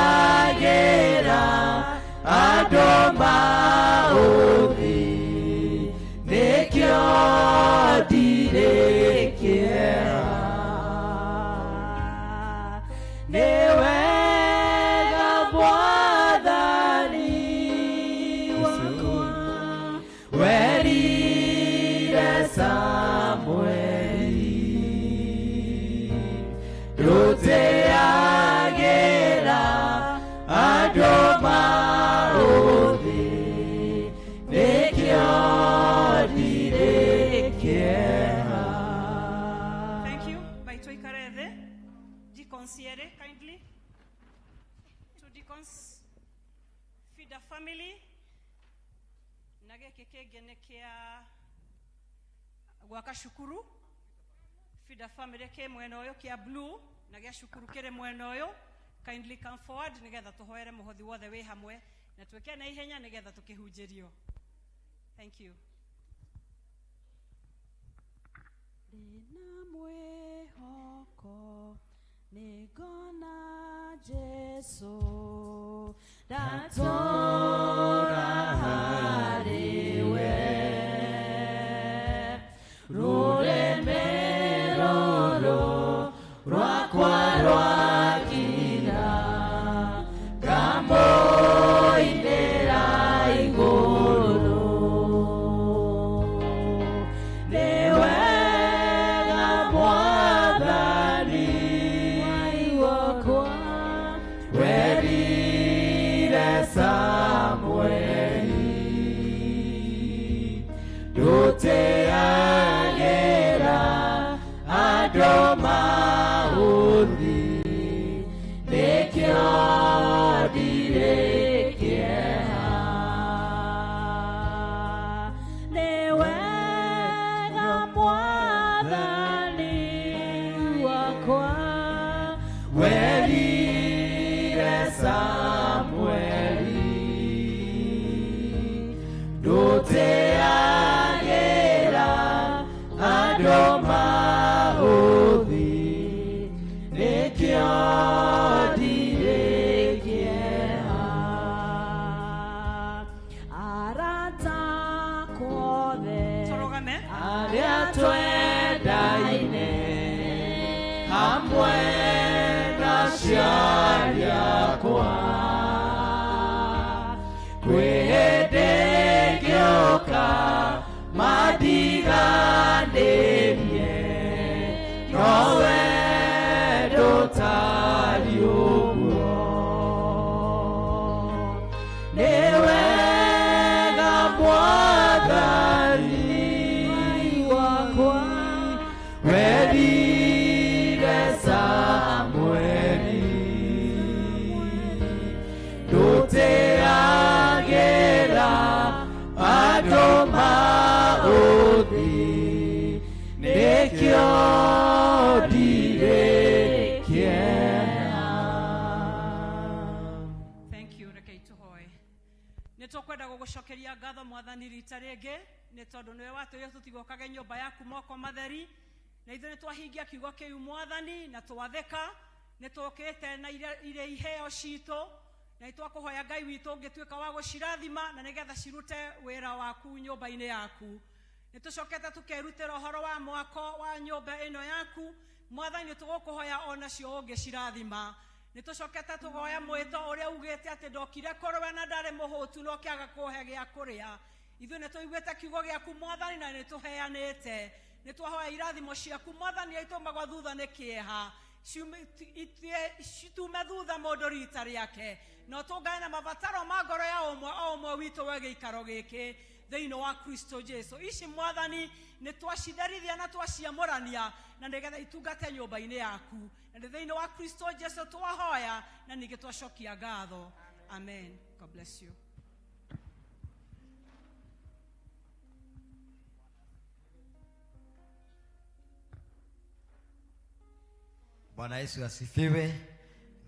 Speaker 6: ndũteagĩra andũ maũthĩ nĩkĩo ndirĩ kĩeha nĩ wega mwathani wakwa werire Samueli ndũteagĩra andũ maũthĩ nĩkĩo ndirĩ kĩeha.
Speaker 7: Thank you. Maitũ ikare thĩ. Deacons erĩ, kindly. Two deacons. Feed a family. Na gĩkĩ kĩngĩ nĩ kĩa gwaka cukuru. Feed a family kĩ mwena ũyũ kĩa blue na gĩa cukuru kĩrĩ mwena ũyũ. Kindly come forward nĩgetha tũhoere mũhothi wothe wĩ hamwe na twĩke na ihenya nĩgetha tũkĩhunjĩrio. Thank you. Ndĩna mwĩhoko nĩngona Jesũ ndatũra harĩwe rũrĩmĩ rũrũ rwakwa rwakira ngamũinĩra igũrũ nĩ wega mwathani wakwa werire Samueli ndũteagĩra andũ maũthĩ.
Speaker 6: Kwĩ hĩndĩ ngĩũka mandiganĩrie, nowe ndũtariĩ ũguo. Nĩ wega Mwathani
Speaker 10: wakwa
Speaker 6: werire Samueli ndũteagĩra andũ maũthĩ, nĩkĩo ndirĩ kĩeha.
Speaker 7: Thank you. Rekei tũhoe. Nĩ tũkwenda gũgũcokeria ngatho Mwathani rita rĩngĩ, nĩ tondũ nĩwe watwĩrire tũtigokage nyũmba yaku moko matheri, na ithuĩ nĩ twahingia kiugo kĩu Mwathani na twathĩka. Nĩ tũkĩte na iria iheo citũ, na nĩ twakũhoya Ngai witũ ũngĩtuĩka wa gũcirathima na nĩgetha cirute wĩra waku nyũmba-inĩ yaku. Nĩ tũcokete tũkerutĩra ũhoro wa mwako wa nyũmba ĩno yaku Mwathani, nĩ tũgũkũhoya onacio ũngĩcirathima. Nĩ tũcokete tũgoya mwĩto ũrĩa ugĩte atĩ ndokire kũrũwe na ndarĩ mũhũtu no kĩaga kũhe gĩa kũrĩa. Ithuĩ nĩ tũiguĩte kiugo gĩaku Mwathani na nĩ tũheanĩte. Nĩ twahoya irathimo ciaku Mwathani itũmagwo thutha nĩ kĩeha, citume thutha mũndũ rita rĩake, na ũtũngane na mabataro ma ngoro ya ũmwe o ũmwe witũ we gĩikaro gĩkĩ thĩinĩ wa Kristo Jesu. Ici Mwathani nĩ twacitherithia na twaciamũrania na nĩgetha itungate nyũmba-inĩ yaku, na nĩ thĩinĩ wa Kristo Jesu twahoya na ningĩ twacokia ngatho. Amen. God bless you.
Speaker 3: Bwana Yesu asifiwe.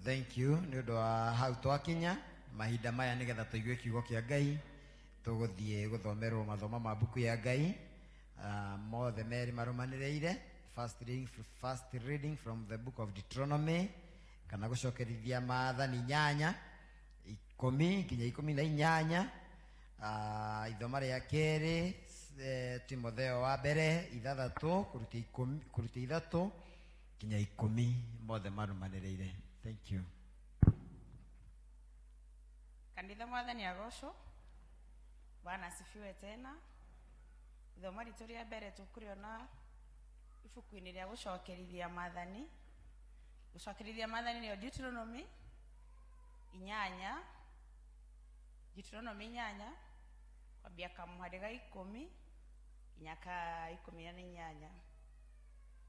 Speaker 3: Thank you nĩ ũndũ wa hau twakinya mahinda maya nĩgetha tũigue kiugo kĩa Ngai. Tũgũthiĩ gũthomerwo mathomo ma mbuku ya Ngai, mothe merĩ marũmanĩrĩire. First reading from the book of Deuteronomy, kana gũcokerithia maathani 8 10 nginya 18. Ithoma rĩa kerĩ, Timotheo wa mbere 6 kũrutia 10 kũrutia 3 nginya 10, mothe marũmanĩrĩire. Thank you.
Speaker 11: Kanitha, Mwathani agocwo. Bwana asifiwe tena. Ithomo ritũ rĩa mbere tũkũrĩona ibuku-inĩ rĩa gũcokerithia maathani. Gũcokerithia maathani nĩyo Deuteronomy 8, Deuteronomy 8 kwambia kamũhari ga 10 nginya ka 18.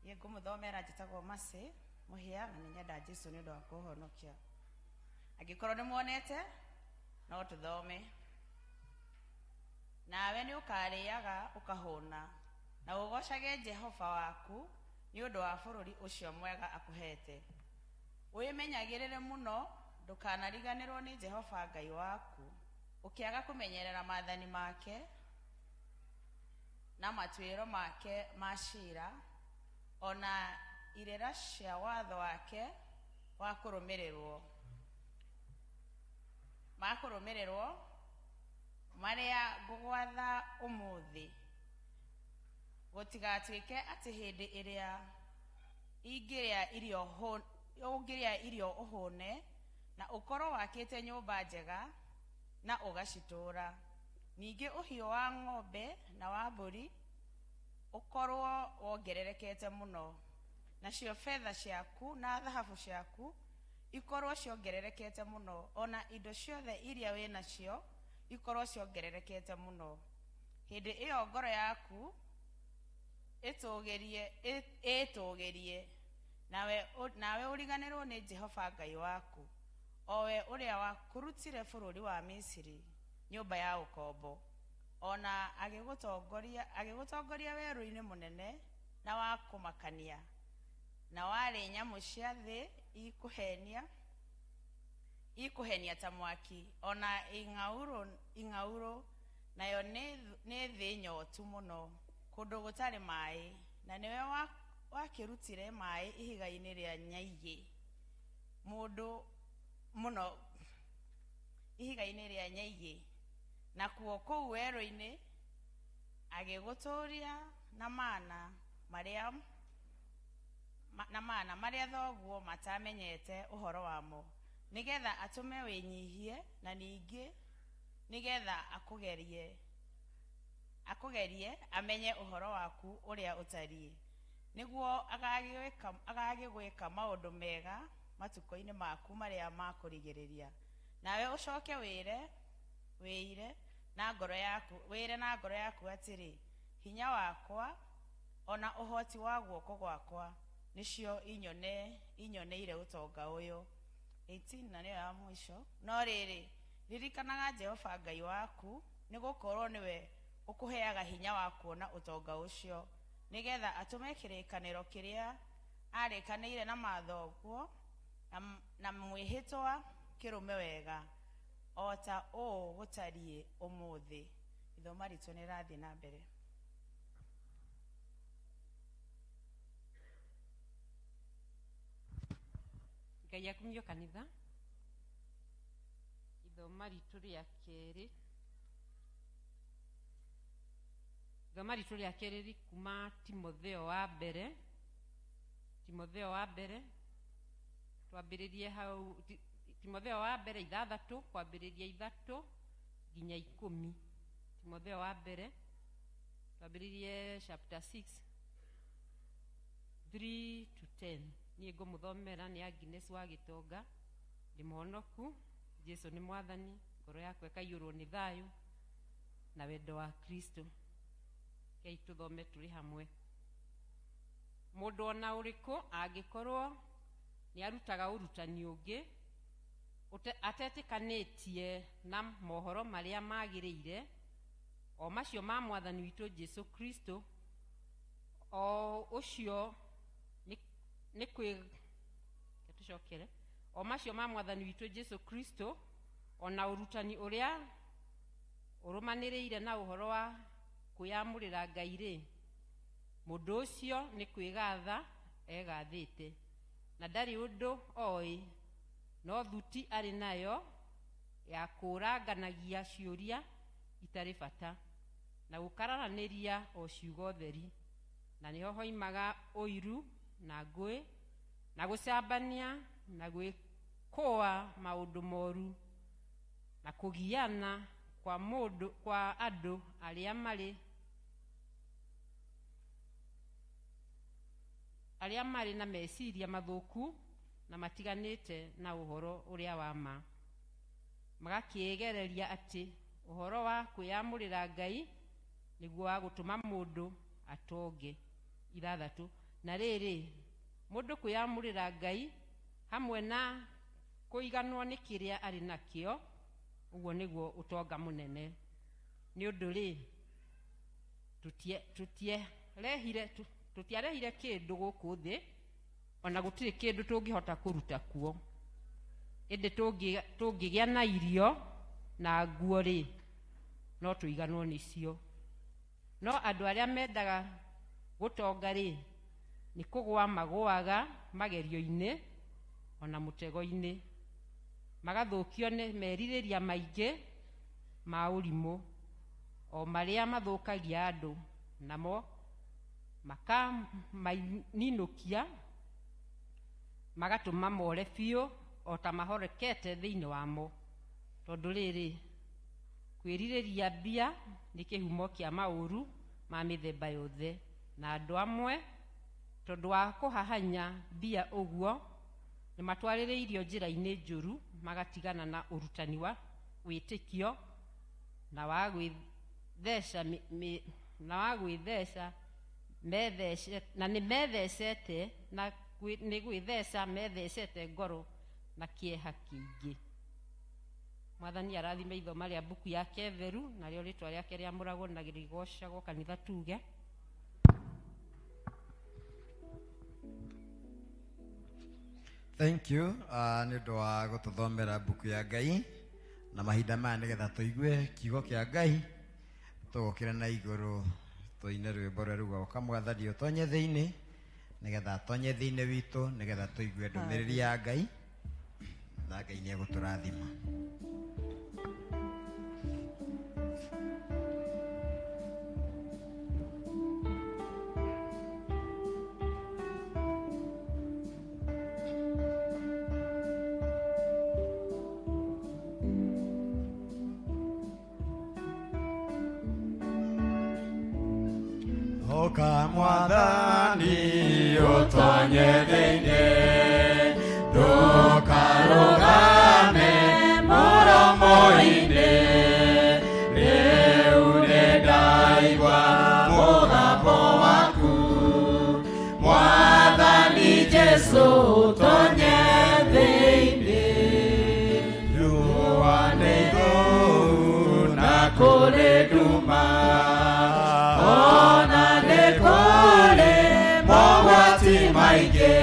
Speaker 11: Niĩ ngũmũthomera njĩtagwo Mercy Mũhĩa na nĩ nyenda Jesu nĩ ũndũ wa kũhonokia. Angĩkorwo nĩ muonete no tũthome. Nawe nĩ ũkarĩaga ũkahũna na ũgocage Jehova waku nĩ ũndũ wa bũrũri ũcio mwega akũhete. Wĩmenyagĩrĩre mũno ndũkanariganĩrwo nĩ Jehova Ngai waku, ũkĩaga kũmenyerera maathani make na matuĩro make ma ciira, ona irĩra cia watho wake wa kũrũmĩrĩrwo ma kũrũmĩrĩrwo marĩa ngũgwatha ũmũthĩ. Gũtigatuĩke atĩ hĩndĩ ĩrĩa ũngĩrĩa irio ũhũne na ũkorwo wakĩte nyũmba njega na ũgacitũũra, ningĩ ũhiũ wa ng'ombe na wa mbũri ũkorwo wongererekete mũno, nacio betha ciaku na thahabu ciaku ikorwo ciongererekete mũno, ona indo ciothe iria wĩ nacio ikorwo ciongererekete mũno, hĩndĩ ĩyo ngoro yaku ĩtũgĩrie nawe ũriganĩrwo nĩ Jehova Ngai waku, o we ũrĩa wakũrutire bũrũri wa Misiri, nyũmba ya ũkombo, ona agĩgũtongoria werũ-inĩ mũnene na wa kũmakania, na warĩ nyamũ cia thĩ ikũhenia ta mwaki, ona ing'aurũ, nayo nĩ thĩ nyotu mũno, kũndũ gũtarĩ maĩ, na nĩwe wakĩrutire maĩ ihiga-inĩ rĩa nyaigĩ mũndũ mũno, ihiga-inĩ rĩa nyaigĩ. Nakuo kũu werũ-inĩ agĩgũtũũria na mana marĩa thoguo matamenyete ũhoro wamo, nĩgetha atũme wĩnyihie na ningĩ Nĩgetha akũgerie akũgerie amenye ũhoro waku ũrĩa ũtariĩ, nĩguo agagĩgwĩka maũndũ mega matukũ-inĩ maku marĩa ma kũrigĩrĩria. Nawe ũcoke wĩre wĩire na ngoro yaku wĩre na ngoro yaku atĩrĩ, hinya wakwa ona ũhoti wa guoko gwakwa nĩcio inyoneire ũtonga ũyũ. 18 na nĩyo ya mũico. No rĩrĩ, ririkanaga Jehova Ngai waku, nĩ gũkorwo nĩwe ũkũheaga hinya wa kuona ũtonga ũcio, nĩgetha atũme kĩrĩkanĩro kĩrĩa arĩkanĩire na mathoguo na mwĩhĩtwa kĩrũme wega, o ta ũũ gũtariĩ ũmũthĩ. Ithoma ritũ nĩ rĩrathiĩ na mbere.
Speaker 12: Ngai akumio kanitha. Ithoma ritũ rĩa kerĩ, ithoma ritũ rĩa kerĩ rĩ kuma Timotheo wa mbere, Timotheo wa mbere, twambĩrĩrie hau Timotheo wa mbere 6 kwambĩrĩria 3 nginya 10. Timotheo wa mbere twambĩrĩrie chapter 6 3 to 10. Niĩ ngũmũthomera nĩ Agnes wa Gĩtonga, ndĩ mũhonoku, Jesu nĩ mwathani, ngoro yakwa ĩkaiyũrwo nĩ thayũ na wendo wa Kristo. Rekei tũthome tũrĩ hamwe. Mũndũ ona ũrĩkũ angĩkorwo nĩ arutaga ũrutani ũngĩ atetĩkanĩtie na mohoro marĩa magĩrĩire, o macio ma mwathani witũ Jesu Kristo, o ũcio nĩ kwĩ tũcokere o macio ma mwathani witũ Jesu Kristo, ona ũrutani ũrĩa ũrũmanĩrĩire na ũhoro wa kwĩyamũrĩra Ngai rĩ, mũndũ ũcio nĩ kwĩgatha egathĩte, na ndarĩ ũndũ oĩ, no thuti arĩ nayo ya kũranganagia ciũria itarĩ bata, na gũkararanĩria o ciugo theri, na nĩho hoimaga ũiru na ngũĩ na gũcambania na gwĩkũa maũndũ moru na kũgiana kwa mũndũ kwa andũ arĩa marĩ na meciria mathũku na matiganĩte na ũhoro ũrĩa wa ma, magakĩĩgereria atĩ ũhoro wa kwĩyamũrĩra Ngai nĩguo wa gũtũma mũndũ atonge. 6. Na rĩrĩ, mũndũ kwĩyamũrĩra Ngai hamwe na kũiganwo nĩ kĩrĩa arĩ nakĩo, ũguo nĩguo ũtonga mũnene. Nĩ ũndũ rĩ, tũtiarehire kĩndũ gũkũ thĩ, ona gũtirĩ kĩndũ tũngĩhota kũruta kuo. Ĩndĩ tũngĩgĩa na irio na nguo rĩ, no tũiganwo nĩcio. No andũ arĩa mendaga gũtonga rĩ, nĩ kũgũa magũaga magerio-inĩ ona mũtego-inĩ, magathũkio nĩ merirĩria maingĩ ma ũrimũ, o marĩa mathũkagia andũ, namo makamaninũkia, magatũma more biũ o ta mahorekete thĩinĩ wamo. Tondũ rĩrĩ, kwĩrirĩria mbia nĩ kĩhumo kĩa maũru ma mĩthemba yothe, na andũ amwe tondũ wa kũhahanya mbia ũguo nĩ matwarĩrĩirio njĩra-inĩ njũru, magatigana na ũrutani wa wĩtĩkio na wa gwĩtheca na wa gwĩtheca methece na nĩ methecete na nĩ gwĩtheca methecete ngoro na kĩeha kĩingĩ. Mwathani arathime ithoma rĩa mbuku yake theru, narĩo rĩtwa rĩake rĩamũragwo na rĩgocagwo kanitha tuge.
Speaker 3: Thank you nĩ ũndũ wa gũtũthomera mbuku ya Ngai na mahinda maya nĩgetha tũigue kiugo kĩa Ngai, tũgũkĩra na igũrũ tũine rwĩmbo rũrĩa rugaga mwathani ũtonye thĩinĩ, nĩgetha atonye thĩinĩ witũ, nĩgetha tũigue ndũmĩrĩri ya Ngai, na Ngai nĩ egũtũrathima.
Speaker 13: Ũka mwathani ũtonye thĩinĩ ndũkarũgame mũromo-inĩ rĩu nĩndaigua mũgambo waku mwathani Jesũ ũtonye thĩinĩ riũa nĩ ithũu na kũrĩ nduma ona nĩ kũrĩ mogwati maingĩ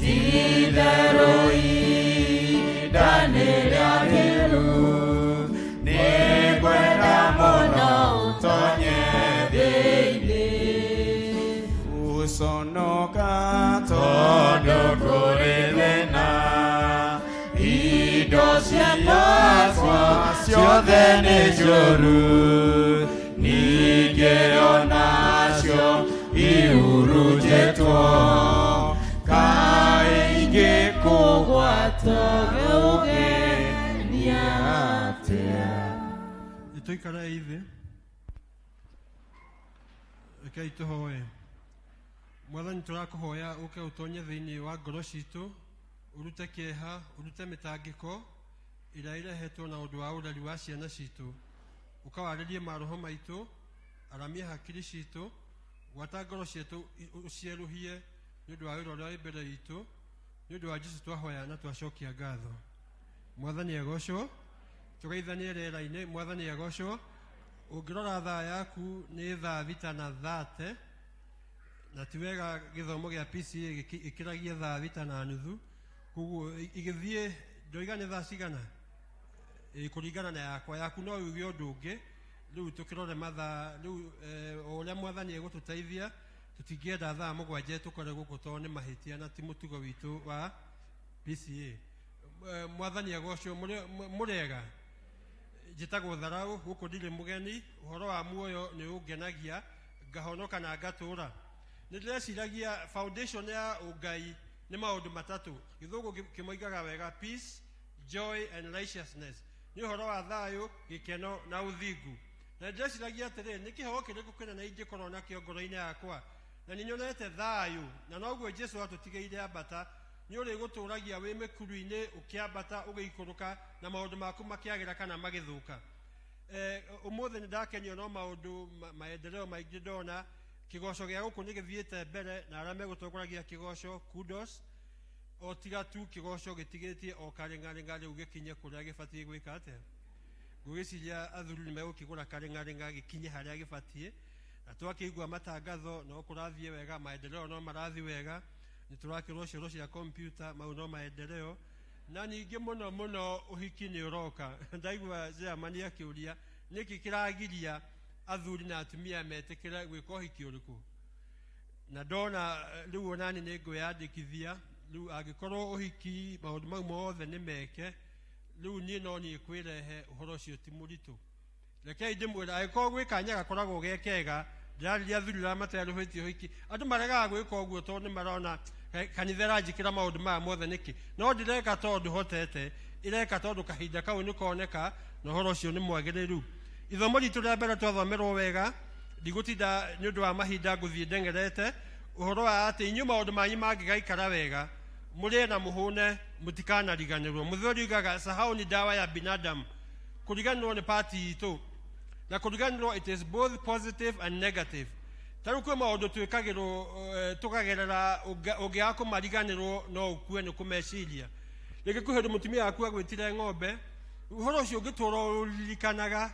Speaker 13: ti-itherũ ihinda nĩ rĩagĩru nĩngwenda mũno ũtonye thĩinĩ ũconoka tondũ kũrĩ thĩna indo ciakwa ciothe nĩ njũru ningĩ onacio ihurunjĩtwo kaĩ ingĩkũgwata gũgenia atĩa
Speaker 14: Nĩtũikare thĩ rekei tũhoe mwathani tũrakũhoya ũke ũtonye thĩinĩ wa ngoro citũ ũrute kĩeha ũrute mĩtangĩko ĩrĩa ĩrehetwo na ũndũ wa ũreri wa ciana citũ ũkawarĩrie maroho maitũ aramie hakiri citũ gwata ngoro ciitũ ũcierũhie nĩ ũndũ wa wĩra ũrĩa wĩ mbere itũ nĩ ũndũ wa Jesũ twahoya na twacokia ngatho mwathani agocwo tũgeithanie rĩera-inĩ mwathani agocwo ũngĩrora thaa yaku nĩ thaa thita na thate na ti wega gĩthomo gĩa PCA gĩkĩragie thaa thita na nuthu koguo igĩthiĩ ndoiga nĩ thaa cigana ĩ kũringana na yakwa yaku no yuge ũndũ ũngĩ rĩu tũkĩrore mathaa rĩu o ũrĩa mwathani egũtũteithia tũtingĩenda thaa mũgwanja tũkore gũkũ tondũ nĩ mahĩtia na ti mũtugo witũ wa PCA mwathani agocwo mũrĩega njĩtagwo tharau gũkũ ndirĩ mũgeni ũhoro wa muoyo nĩ ũngenagia ngahonoka na ngatũra nĩ ndĩreciragia foundation ya ũngai nĩ maũndũ matatũ gĩthũngũ kĩmoigaga wega peace joy and righteousness nĩ ũhoro wa thayũ gĩkeno na ũthingu na ndĩreciragia atĩrĩ nĩ kĩheo kĩrĩkũ kĩnene ingĩkorwo nakĩo ngoro-inĩ yakwa na nĩ nyonete thayũ na noguo Jesũ atũtigĩire ambata nĩ ũrĩgũtũragia wĩ mĩkuru-inĩ ũkĩambata ũgĩikũrũka na maũndũ maku makĩagĩra kana magĩthũka ũmũthĩ nĩ ndakenio no maũndũ maendeleo maingĩ ndona kĩgoco gĩa gũkũ nĩ gĩthiĩte mbere na arĩa megũtongoragia kĩgoco kudos o tiga tu kĩgoco gĩtigĩtie o karĩng'arĩng'a rĩu gĩkinye kũrĩa gĩbatiĩ gwĩka atĩa ngwĩciria athuri nĩ megũkĩgũra karĩng'arĩng'a gĩkinye harĩa gĩbatiĩ na twakĩigua matangatho no kũrathiĩ wega maendeleo no marathiĩ wega nĩ tũrakĩrwo cioro cia kompyuta mau no maendeleo na ningĩ mũno mũno ũhiki nĩ ũroka ndaigua chairman akĩũria nĩkĩ kĩragiria athuri na atumia metĩkĩre gwĩka ũhiki ũrĩkũ na ndona rĩu onani nĩ ngwĩyandĩkithia rĩu angĩkorwo ũhiki maũndũ mau mothe nĩ meke rĩu niĩ no niĩ kwĩrehe ũhoro ũcio ti mũritũ rekei ndĩmwĩre angĩkorwo gwĩ kanya gakoragwo ge kega ndĩrarĩria athuri arĩa materũhĩtie ũhiki andũ maregaga gwĩka ũguo tondũ nĩ marona kanitha ĩranjĩkĩra maũndũ maya mothe nĩkĩ no ndĩreka tondũ hotete ĩreka tondũ kahinda kau nĩ koneka na ũhoro ũcio nĩ mwagĩrĩru ithomo ritũ rĩa mbere twathomerwo wega ndigũtinda nĩ ũndũ wa mahinda ngũthiĩ ndeng'erete ũhoro wa atĩ inyuĩ maũndũ manyu mangĩgaikara wega mũrĩe na mũhũne mũtikanariganĩrwo mũthuri ugaga sahau ni dawa ya binadamu kũriganĩrwo nĩ pati itũ na kũriganĩrwo it is both positive and negative ta rĩu kwĩ maũndũ twĩkagĩrwo tũkagerera ũngĩaga kũmariganĩrwo no ũkue nĩ kũmeciria rĩngĩ kwĩ hĩndĩ mũtumia waku agwĩtire ng'ombe ũhoro ũcio ũngĩtũra ũririkanaga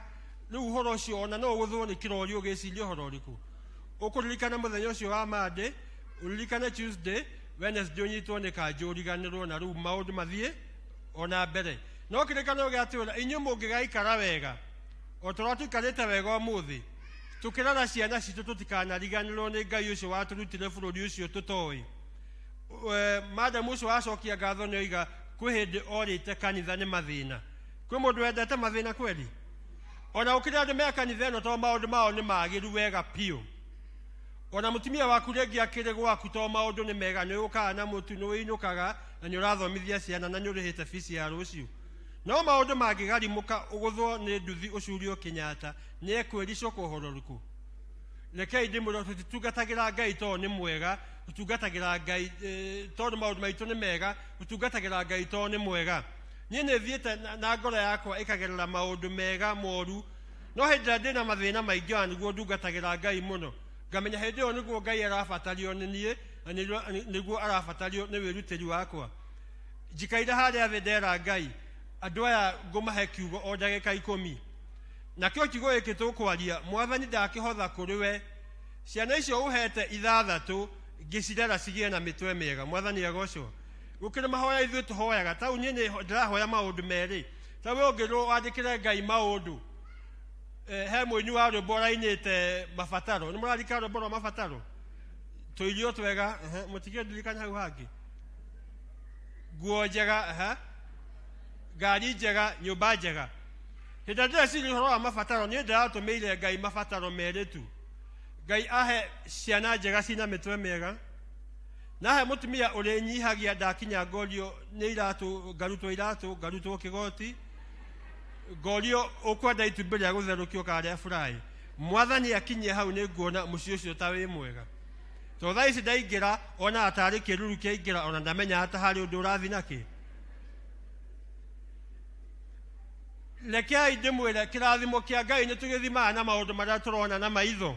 Speaker 14: rĩu ũhoro ũcio ona no ũgũthwo nĩ kĩrori ũgĩciria ũhoro ũrĩkũ ũkũririkana mũthenya ũcio wa Monday ũririkane Tuesday Wednesday ũnyitwo nĩ kanjũ ũriganĩrwo na rĩu maũndũ mathiĩ ona mbere no kĩrĩkanĩro gĩatwĩra inyuĩ mũngĩgaikara wega o ta ũrĩa tũikarĩte wega ũmũthĩ tũkĩrora ciana citũ tũtikanariganĩrwo nĩ Ngai ũcio watũrutire bũrũri ũcio tũtoĩ madam ũcio wacokia ngatho nĩ oiga kwĩ hĩndĩ orĩte kanitha nĩ mathĩna kwĩ mũndũ wendete mathĩna kweli ona gũkĩrĩ andũ me kanitha ĩno tondũ maũndũ mao nĩ magĩru wega biũ ona mũtumia waku rĩngĩ akĩrĩ gwaku tondũ maũndũ nĩ mega nĩ ũkaga na mũtu nĩ ũinũkaga na nĩ ũrathomithia ciana na nĩ ũrĩhĩte bici ya rũciũ no maũndũ mangĩgarimũka ũgũthwo nĩ nduthi ũcurio Kenyatta nĩ ekwĩricũkwo ũhoro ũrĩkũ Rekei ndĩmwĩre tũtitungatagĩra Ngai tondũ nĩ mwega, tũtungatagĩra Ngai tondũ maũndũ maitũ nĩ mega, tũtungatagĩra Ngai tondũ nĩ mwega. Niĩ nĩ thiĩte na ngoro yakwa ĩkagerera maũndũ mega moru, no hĩndĩ ĩrĩa ndĩna mathĩna maingĩ ona nĩguo ndungatagĩra Ngai mũno. Ngamenya hĩndĩ ĩyo nĩguo Ngai arabatario nĩ niĩ, na nĩguo arabatario nĩ wĩrutĩri wakwa. Njikaire harĩa thĩ ndera Ngai, andũ aya ngũmahe kiugo o ndagĩka 10. Nakĩo kiugo gĩkĩ tũkwaria, Mwathani ndakĩhotha kũrĩ we. Ciana icio ũhete 6 ngĩcirera cigĩe na mĩtwe mĩega. Mwathani agocwo. Gũkĩrĩ mahoya ithuĩ tũhoyaga, tau niĩ nĩ ndĩrahoya maũndũ merĩ. Ta we ũngĩrwo wandĩkĩre Ngai maũndũ. He mũini wa rwĩmbo ũrainĩte mabataro. Nĩ mũrarika rwĩmbo rwa mabataro? Tũirio twega, mũtikĩndirikania hau hangĩ. Nguo njega, ngari njega, nyũmba njega. Hĩndĩ ĩrĩa ndĩreciria ũhoro wa mabataro, niĩ ndĩratũmĩire Ngai mabataro merĩ tu. Ngai ahe ciana njega cina mĩtwe mĩega, na ahe mũtumia ũrĩnyihagia ndakinya ngorio nĩ iratũ, ngarutwo iratũ, ngarutwo kĩgoti, ngorio ũkwenda itumbĩ rĩa gũtherũkio kana rĩa fry. Mwathani akinyie hau nĩ nguona mũciĩ ũcio ta wĩ mwega. Tondũ thaa ici ndaingĩra, ona tarĩ kĩruru kĩaingĩra, ona ndamenyaga ta harĩ ũndũ ũrathiĩ nakĩ. Rekei ndĩmwĩre kĩrathimo kĩa Ngai nĩ tũgĩthimaga na maũndũ marĩa tũrona na maitho,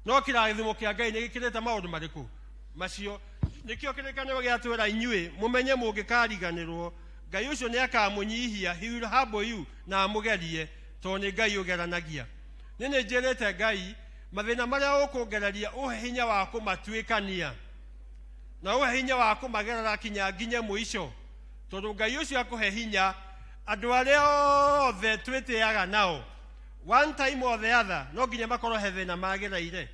Speaker 14: no kĩrathimo kĩa Ngai nĩ gĩkĩrĩte maũndũ marĩkũ macio. Nĩkĩo kĩrĩkanĩro gĩatwĩra inyuĩ mũmenye mũngĩkariganĩrwo, Ngai ũcio nĩ akamũnyihia, he will humble you, na amũgerie, tondũ nĩ Ngai ũgeranagia. Niĩ nĩ njĩrĩte Ngai mathĩna marĩa ũkũngereria ũhe hinya wa kũmatuĩkania, na ũhe hinya wa kũmagerera kinya nginye mũico, tondũ Ngai ũcio akũhe hinya. Andũ arĩa othe twĩtĩaga nao one time or the other no nginya makorwo he thĩna magereire.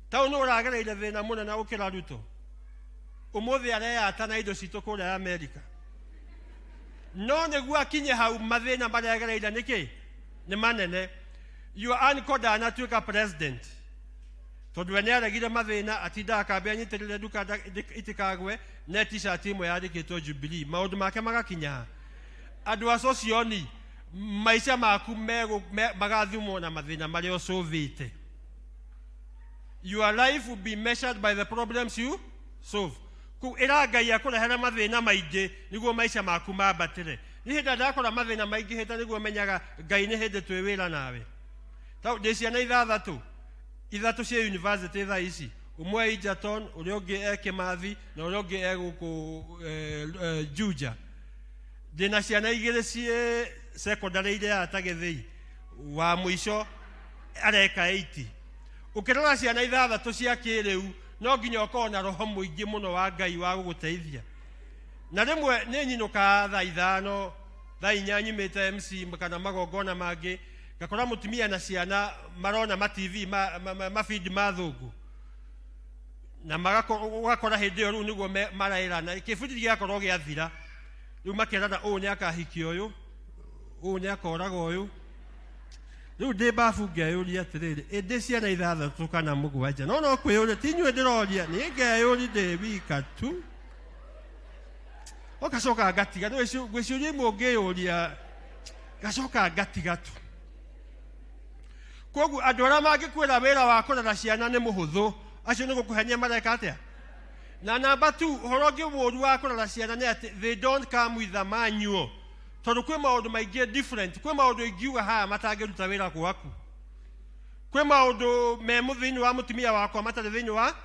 Speaker 14: Tau nĩ ũragereire thĩna mũnene gũkĩra Ruto. Ũmũthĩ areyata na indo citũ kũrĩa Amerika, no nĩguo akinye hau mathĩna marĩa agereire nĩkĩ nĩ manene. Your uncle ndanatuĩka president tondũ we nĩaregire mathĩna, atindaga kambĩ anyitĩrĩre nduka itikagwe ne t-shirt ĩmwe yandĩkĩtwo Jubilee, maũndũ make magakinya ha? Andũ a Socioni, maica maku magathimwo na mathĩna marĩa ũcũvĩte. Your life will be measured by the problems you solve. Kũu ĩra Ngai akũrehere mathĩna maingĩ nĩguo maica maku mambatĩre. Nĩ hĩndĩ ndakora mathĩna maingĩhĩte nĩguo menyaga Ngai nĩ hĩndĩ twĩ wĩra nawe. Tau ndĩ ciana 6, 3 cia university thaa ici, ũmwe Egerton, ũrĩa ũngĩ e Kĩmathi, na ũrĩa ũngĩ e gũkũ Juja. Ndĩna ciana 2 ciĩ secondary iria ya Gĩthĩi, wa mũico areka 80. Ũkĩrora ciana 6 cia kĩrĩu, no nginya ũkorwo na roho mũingĩ mũno wa Ngai wa gũgũteithia. Na rĩmwe nĩ nyinũkaga thaa 5, thaa 4 nyumĩte MC kana magongona mangĩ, ngakora mũtumia na ciana marona ma TV, ma feed ma thũngũ. Na ũgakora hĩndĩ ĩyo rĩu nĩguo maraĩrana. Kĩbindi gĩgakorwo gĩathira. Rĩu makerana ũyũ nĩ akahikia ũyũ, ũyũ nĩ akoraga ũyũ. Rĩu ndĩ babu ngeyũria atĩrĩrĩ, ĩ ndĩ ciana 6 kana 7, no no kwĩyũria, ti inyuĩ ndĩroria, niĩ ngeyũria ndĩ wika tu. Ũgacoka ngatiga, nĩ gwĩciũria imwe ũngĩyũria, ngacoka ngatiga tu. Koguo andũ arĩa mangĩkwĩra wĩra wa kũrera ciana nĩ mũhũthũ, acio nĩ gũkũhenia mareka atĩa? Na namba 2, ũhoro ũngĩ mũũru wa kũrera ciana nĩ atĩ they don't come with a manual. Tondũ kwĩ maũndũ maingĩ different, kwĩ maũndũ ingiuga haha matangĩruta wĩra gwaku. Kwĩ maũndũ me thĩinĩ wa mũtumia wakwa matarĩ thĩinĩ wa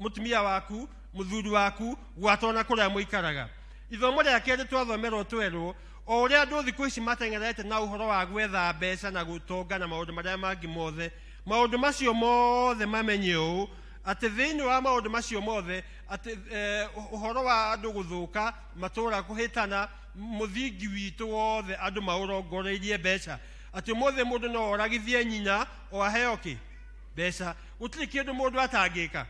Speaker 14: mũtumia waku, mũthuri waku, gwata ona kũrĩa mũikaraga. Ithomo rĩa kerĩ twathomerwo twerwo, o ũrĩa andũ thikũ ici mateng'erete na ũhoro wa gwetha mbeca na gũtonga na maũndũ marĩa mangĩ mothe, maũndũ macio mothe mamenye ũũ, atĩ thĩinĩ wa maũndũ macio mothe, atĩ ũhoro wa andũ gũthũka, matũũra kũhĩtana, mũthingi witũ wothe andũ maũrongoreirie mbeca. Atĩ ũmũthĩ mũndũ no oragithie nyina o aheo kĩ? Mbeca. Gũtirĩ kĩndũ mũndũ atangĩka.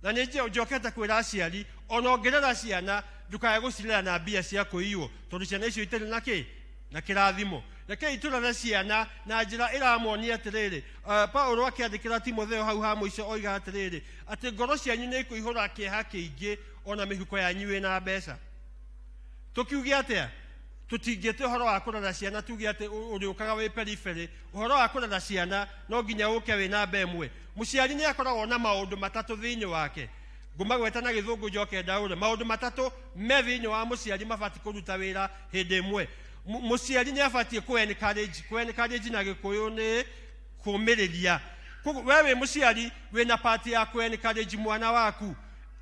Speaker 14: Na nĩ njokete kwĩra aciari, ona ũngĩrera ciana, ndũkae gũcirera na mbia cia kũiywo, tondũ ciana icio itarĩ na kĩ? Na kĩrathimo. Rekei tũrere ciana na njĩra ĩramonia atĩrĩrĩ, Paulo akĩandĩkĩra Timotheo hau ha mũico oiga atĩrĩrĩ, atĩ ngoro cianyu nĩ ikũihũra kĩeha kĩingĩ ona mĩhuko yanyu ĩna mbeca. Tũkiuge atĩa? Tũtingĩte ũhoro wa kũrera ciana tuge atĩ ũrĩũkaga wĩ periphery. Ũhoro wa kũrera ciana no nginya ũke wĩ namba ĩmwe. Mũciari nĩ akoragwo na maũndũ matatũ thĩinĩ wake. Ngũmagweta na Gĩthũngũ njoke ndaũre. Maũndũ matatũ me thĩinĩ wa mũciari mabatiĩ kũruta wĩra hĩndĩ ĩmwe. Mũciari nĩ abatiĩ kũ encourage. Kũ encourage na Gĩkũyũ nĩ kũmĩrĩria. Koguo we wĩ mũciari wĩna part ya kũ encourage mwana waku.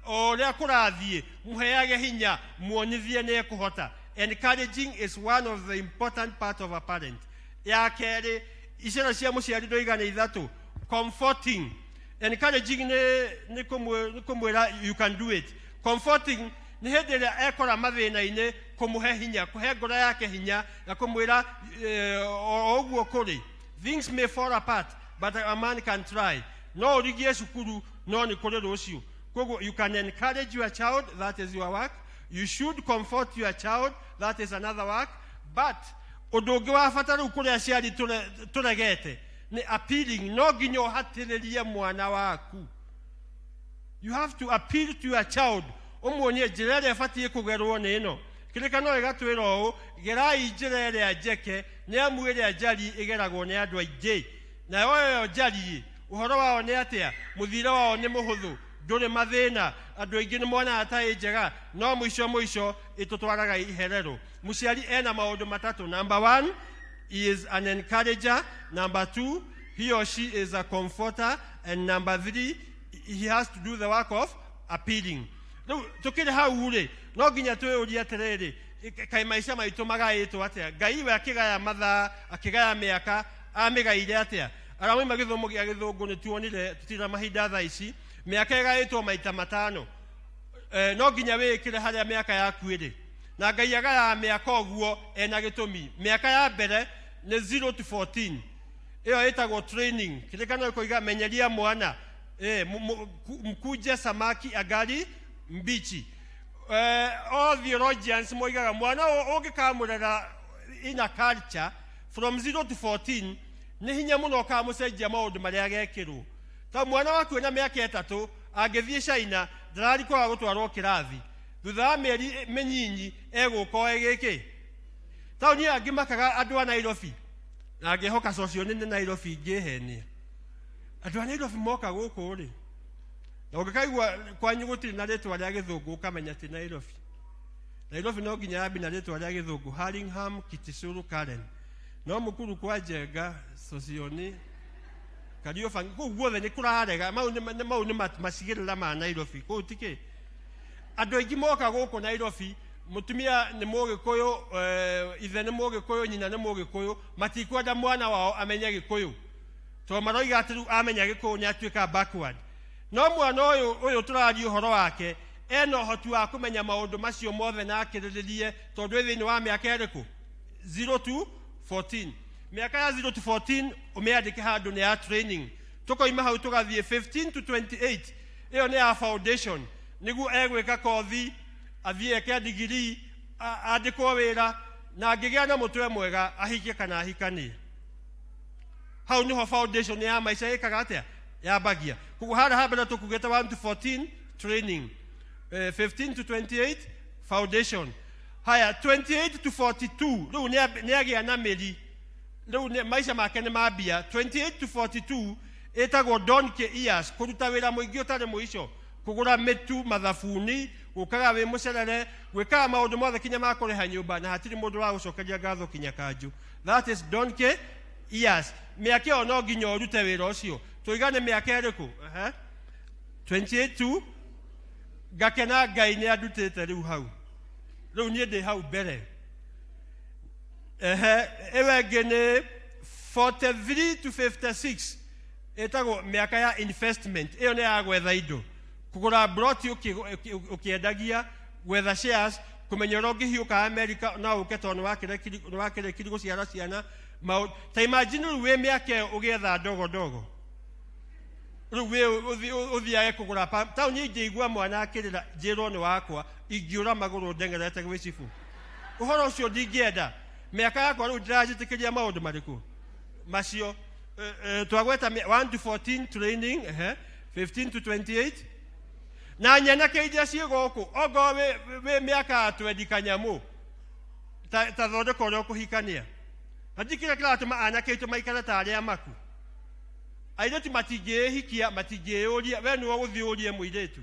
Speaker 14: O ũrĩa kũrathiĩ, mũheage hinya, muonithie nĩ ekũhota. Encouraging is one of the important part of a parent. Ya kerĩ, icera cia mũciari ndoiga nĩ ithatũ. Comforting. Encouraging nĩ kũmwĩra you can do it. Comforting nĩ hĩndĩ ĩrĩa ekora mathĩna-inĩ, kũmũhe hinya, kũhe ngoro yake hinya na kũmwĩra, o ũguo kũrĩ. Things may fall apart, but a man can try. No ũrigie cukuru, no nĩ kũrĩ rũciũ. Koguo you can encourage your child, that is your work. You should comfort your child, that is another work. But ũndũ ũngĩ wa bata rĩu kũrĩ aciari tũregete nĩ appealing. No nginya ũhatĩrĩrie mwana waku. You have to appeal to your child. Ũmuonie njĩra ĩrĩa ĩbatiĩ kũgerwo nĩ ĩno. Kĩrĩkanĩro gĩgatwĩra ũũ, gerai njĩra ĩrĩa njeke, nĩ amu ĩrĩa njariĩ ĩgeragwo nĩ andũ aingĩ. Nayo ĩyo njariĩ, ũhoro wao nĩ atĩa? Mũthiĩre wao nĩ mũhũthũ, ndũrĩ mathĩna, andũ aingĩ nĩ monaga ta ĩ njega, no mũico mũico ĩtũtwaraga iherero. Mũciari ena maũndũ matatũ. Number one, he is an encourager. Number two, he or she is a comforter. And number three, he has to do the work of appealing. Rĩu tũkĩrĩ hau rĩ, no nginya twĩyũrie atĩrĩrĩ, kaĩ maica maitũ magaĩtwo atĩa? Ngai we akĩgaya mathaa, akĩgaya mĩaka, amĩgaire atĩa? Arĩa moima gĩthomo gĩa Gĩthũngũ nĩ tuonire tũtirĩ na mahinda thaa ici, mĩaka ĩgaĩtwo maita matano. No nginya wĩĩkĩre harĩa mĩaka yaku ĩrĩ. Na Ngai agayaga mĩaka ũguo ena gĩtũmi. Mĩaka ya mbere nĩ 0 to 14. Ĩyo ĩtagwo training. Kĩrĩkanĩro gĩkoiga menyeria mwana. Mkuje samaki angali mbichi. All theologians moigaga mwana ũngĩkamũrera in a culture from 0 to 14 nĩ hinya mũno ũkamũcenjia maũndũ marĩa agekĩrwo. Ta mwana waku ena mĩaka ĩtatũ angĩthiĩ China ndarari kwaga gũtwarwo kĩrathi. Thutha wa mĩeri mĩnyinyi egũka oe gĩkĩ. Taũni angĩ makaga andũ a Nairobi. Na ngĩhoka cocio nĩ Nairobi ngĩhenia. Andũ a Nairobi moka gũkũ rĩ, na ũngĩkaigua kwanyu gũtirĩ na rĩtwa rĩa Gĩthũngũ ũkamenya ti Nairobi. Nairobi no nginya yambi na rĩtwa rĩa Gĩthũngũ, Hurlingham, Kitisuru, Karen. No Mukuru kwa Njenga, Sosioni, Kariobangi, kũu guothe nĩ kũrarega. Mau nĩ macigĩrĩra ma Nairobi. Kũu ti kĩ? Andũ aingĩ moka gũkũ Nairobi, mũtumia nĩ Mũgĩkũyũ, ithe nĩ Mũgĩkũyũ, nyina nĩ Mũgĩkũyũ, matikwenda mwana wao amenye Gĩkũyũ. Tondũ maroiga atĩ rĩu amenya Gĩkũyũ nĩ atuĩka backward. No mwana ũyũ tũraria ũhoro wake, ena ũhoti wa kũmenya maũndũ macio mothe na akĩrĩrĩrie, tondũ ĩ thĩinĩ wa mĩaka ĩrĩkũ? 0 to 14. Mĩaka ya 0 to 14 ũmĩandĩke handũ nĩ ya training. Tũkoima hau tũgathiĩ 15 to 28, ĩyo nĩ ya foundation. Nĩguo egwĩka kothi, athiĩ eke degree, andĩkwo wĩra, na angĩgĩa na mũtwe mwega ahike kana ahikanie. Hau nĩho foundation ya maica ĩkaga atĩa? Yambagia. Koguo harĩa ha mbere tũkugĩte 1 to 14 training, 15 to 28 foundation. Haya 28 to 42 rĩu nĩ agĩa na mĩri. Rĩu maica make nĩ mambia. 28 to 42 ĩtagwo donkey years, kũruta wĩra mũingĩ ũtarĩ mũico, kũgũra mĩtu, mathabuni, gũkaga wĩ mũcerere, gwĩkaga maũndũ mothe kinya ma kũrĩha nyũmba, na hatirĩ mũndũ wa gũcokeria ngatho kinya kanjũ. That is donkey years. Mĩaka ĩyo no nginya ũrute wĩra ũcio. Tũigane mĩaka ĩrĩkũ? 28 to ngakena Ngai nĩ andutĩte rĩu hau. Rĩu niĩ ndĩ hau mbere. Ĩyo ĩngĩ nĩ 43 to 56 ĩtagwo mĩaka ya investment. Ĩyo nĩ ya gwetha indo, kũgũra broti ũkĩendagia, gwetha shares, kũmenya ũrĩa ũngĩhiũka America no ũke tondũ nĩ wakĩrĩkiri gũciara ciana. Ta imagine rĩu wĩ mĩaka ĩyo ũgĩetha ndogo ndogo. Rĩu wĩ ũthiage kũgũra taũni ingĩigua mwana akĩrĩra njĩrwo nĩ wakwa, ingĩũra magũrũ ndeng'erete gwĩ cibũ. Ũhoro ũcio ndingĩenda. Mĩaka yakwa rĩu ndĩranjĩtĩkĩria maũndũ marĩkũ macio. Twagweta 1 to 14 training, 15 to 28 na nyanake iria ciĩ gũkũ ongorwo wĩ mĩaka ya twendi kanyamũ. Ta ta thondeka ũrĩa ũkũhikania. Na ndiũĩ kĩrĩa kĩratũma anake aitũ maikare ta arĩa maku. Airĩtu matingĩĩhikia, matingĩĩyũria, we nĩwe ũgũthiĩ ũrie mũirĩtu.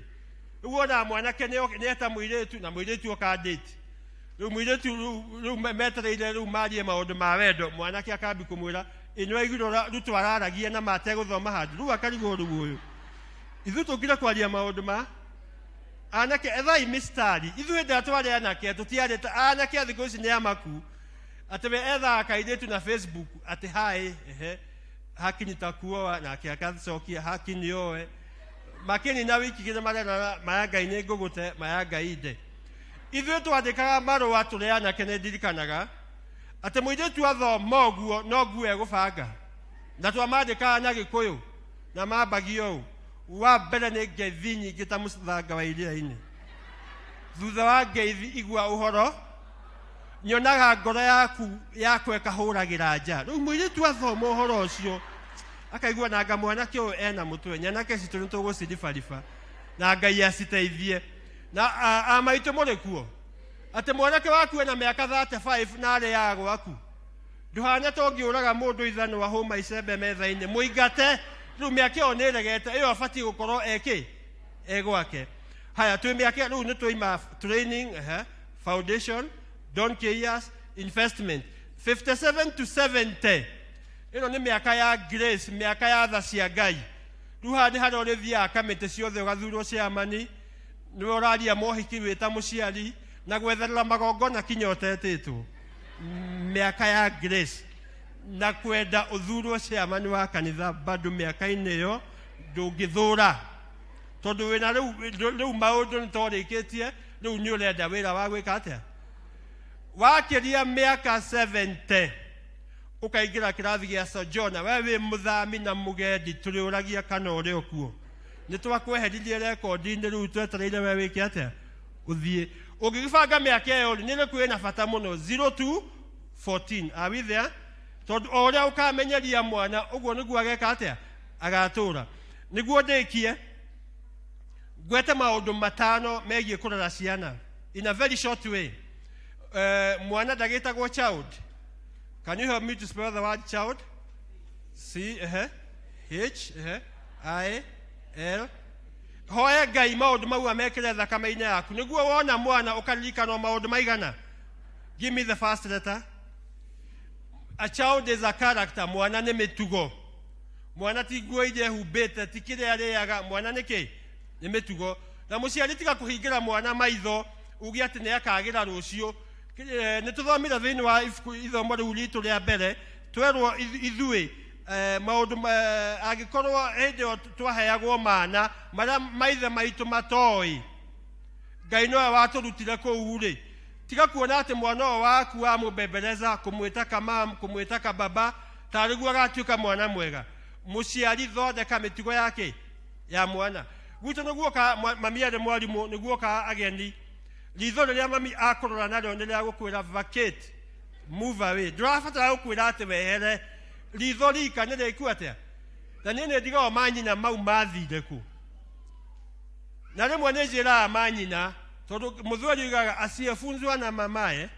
Speaker 14: Rĩu wonaga mwanake nĩeta mũirĩtu na mũirĩtu oka date. Rĩu mũirĩtu rĩu metereire rĩu marie maũndũ ma wendo, mwanake akambi kũmwĩra, ĩ nĩwaiguire ũrĩa Ruto araragia na ma ategũthoma handũ, rĩu akarigwo rĩu ũyũ. Ithuĩ tũkire kwaria maũndũ ma anake, ethai mĩstari. Ithuĩ hĩndĩ ĩrĩa twarĩ anake tũtiarĩ ta anake a thikũ ici nĩ amaku, atĩ we ethaga kairĩtu na Facebook atĩ hi, ehe, haki nitakuoa, nake akacokia haki nioe. Makĩnina wiki igĩrĩ marerana maya Ngai nĩ ngũgũte, maya Ngai nde. Ithuĩ twandĩkaga marũa tũrĩ anake, nĩ ndirikanaga atĩ mũirĩtu athoma ũguo no nguo egũbanga, na twamandĩkaga na Gĩkũyũ na mambagia ũũ: wa mbere nĩ ngeithi nyingĩ ta mũthanga wa iria-inĩ, thutha wa ngeithi igua ũhoro, nyonaga ngoro yaku yakwa ĩkahũragĩra nja. Rĩu mũirĩtu athoma ũhoro ũcio akaigua nanga mwanake ũyũ ena mũtwe, nyanake citũ nĩ tũgũciribariba na Ngai aciteithie. Na a maitũ mũrĩ kuo, atĩ mwanake waku ena mĩaka 35 na arĩaga gwaku, ndũhana ta ũngĩũraga mũndũ ithanwa hũma icembe metha-inĩ mũingate. Rĩu mĩaka ĩyo nĩ ĩregete, ĩyo abatiĩ gũkorwo ekĩ e gwake. Haya, twĩ mĩaka rĩu nĩ twaima training, ehe, foundation, donkey years, investment 57 to 70. Ĩno nĩ mĩaka ya grace, mĩaka ya tha cia Ngai. Rĩu haha nĩ harĩa ũrĩthiaga kamĩtĩ ciothe ũgathurwo chairman, nĩwe ũraria mohiki wĩ ta mũciari na gwetherera magongona kinya ũtetĩtwo. Mĩaka ya grace na kwenda ũthurwo chairman wa kanitha bado mĩaka-inĩ ĩyo ndũngĩthũra, tondũ wĩna rĩu maũndũ nĩ torĩkĩtie, rĩu nĩ ũrenda wĩra wa gwĩka atĩa. Wakĩria mĩaka 70 ũkaingĩra kĩrathi gĩa sojourner, we wĩ mũthami na mũgendi, tũrĩũragia kana ũrĩ o kuo. Nĩ twakweheririe rekondi-inĩ, rĩu twetereire we wĩke atĩa, ũthiĩ. Ũngĩgĩbanga mĩaka ĩyo rĩ, nĩ ĩrĩkũ ĩna bata mũno? 0 to 14. Are we there? Tondũ o ũrĩa ũkamenyeria mwana ũguo nĩguo ageka atĩa, agatũra. Nĩguo ndĩkie, ngwete maũndũ matano megiĩ kũrera ciana in a very short way. Mwana ndagĩtagwo child. Can you help me to spell the word child? C, ehe, H, ehe, I, L. Hoya Ngai maũndũ mau amekĩre thakame-inĩ yaku, nĩguo wona mwana ũkaririkanwo maũndũ maigana. Give me the first letter. A child is a character. Mwana nĩ mĩtugo. Mwana ti nguo iria ehumbĩte, ti kĩrĩa arĩaga, mwana nĩ kĩ? Nĩ mĩtugo. Na mũciari tiga kũhingĩra mwana maitho uge atĩ nĩ akagĩra rũciũ. Nĩ tũthomire thĩinĩ wa ibuku ithomo rĩu ritũ rĩa mbere, twerwo ithuĩ maũndũ angĩkorwo hĩndĩ ĩyo twaheagwo mana marĩa maithe maitũ matoĩ, Ngai nowe watũrutire kũu rĩ. Tiga kuona atĩ mwana ũyũ waku wamũbembeleza, kũmwĩta kamam, kũmwĩta kababa, tarĩ guo agatuĩka mwana mwega. Mũciari thondeka mĩtugo yake ya mwana. Gwitũ nĩguoka mami arĩ mwarimũ, nĩguoka ageni. Ritho rĩrĩa mami akũrora narĩo nĩ rĩa gũkwĩra vacate, move away. Ndũrabatara gũkwĩra atĩ wehere. Ritho rika nĩ rĩku atĩa? Na niĩ nĩ ndigagwo manyina mau mathire kũ. Na rĩmwe nĩ njĩraga manyina, tondũ mũthweri oigaga asiyefunzwa na mamae,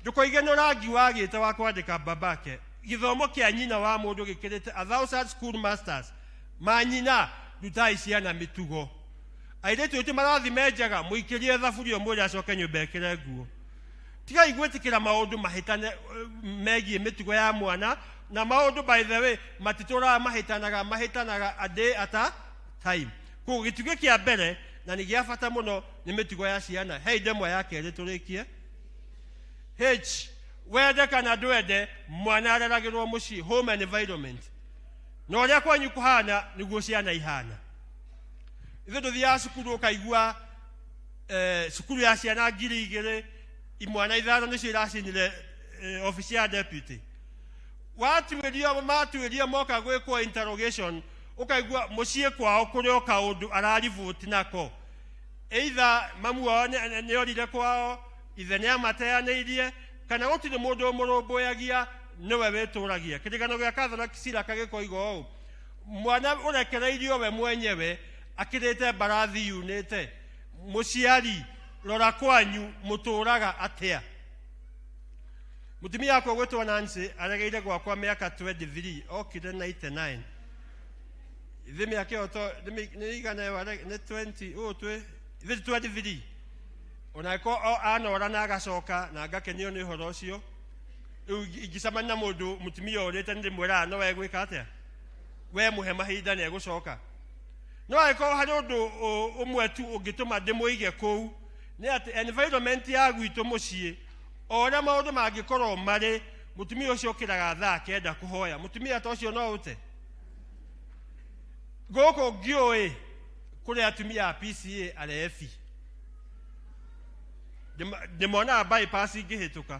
Speaker 14: ndũkoige nĩ rangi wagĩte wa kwandĩka babake. Gĩthomo kĩa nyina wa mũndũ gĩkĩrĩte 1,000 school masters. Manyina, rutai ciana mĩtugo. Airĩtu aitũ marathi menjaga, mũikĩrie thaburia ũmwĩre acoke nyũmba ekĩre nguo. Tigai gwĩtĩkĩra maũndũ mahĩtane megiĩ mĩtugo ya mwana, na maũndũ by the way matitũraga mahĩtanaga, mahĩtanaga a day at a time. Koguo gĩtugĩ kĩa mbere na nĩ gĩa bata mũno nĩ mĩtugo ya ciana. Hei ndemwa ya kerĩ tũrĩkie. H, wende kana ndwende, mwana areragĩrwo mũciĩ, home and environment. Na ũrĩa kwanyu kũhana nĩguo ciana ihana. Ithuĩ tũthiaga cukuru ũkaigua cukuru ya ciana 2,000, imwana 5 nĩcio iracinire obici ya deputy. Watuĩrio, matuĩrio moka gwĩkwo interrogation, ũkaigua mũciĩ kwao kũrĩ o kaũndũ arariboti nako. Either mamu wao nĩ orire kwao, ithe nĩ amateanĩirie, kana gũtirĩ mũndũ ũmũrũmbũyagia, nĩwe wĩtũragia. Kĩrĩgano gĩa Catholic Siraka gĩkoiga ũũ, mwana ũrekereirio we mwenyewe akĩrĩte mbarathi yunĩte. Mũciari, rora kwanyu mũtũraga atĩa. Mũtumia wakwa gwĩtwo Nancy aregeire gwakwa mĩaka 23, okire 99. Ithe mĩaka ĩyo to nĩ igana ĩyo nĩ 20, ũũ twĩ ithe 23. Ona angĩkorwo anora na agacoka na ngakenio nĩ ũhoro ũcio. Rĩu ingĩcemania na mũndũ mũtumia ũrĩte nĩ ndĩmwĩraga no egwĩka atĩa? We mũhe mahinda nĩ egũcoka. No angĩkorwo harĩ ũndũ ũmwe tu ũngĩtũma ndĩmũige kũu nĩ atĩ environment ya gwitũ mũciĩ, o ũrĩa maũndũ mangĩkorwo marĩ, mũtumia ũcio ũkĩraga thaa 9 kũhoya. Mũtumia ta ũcio no ũte gũkũ ngĩũĩ kũrĩ atumia a PCA arebi. Ndĩmonaga bypass ingĩhĩtũka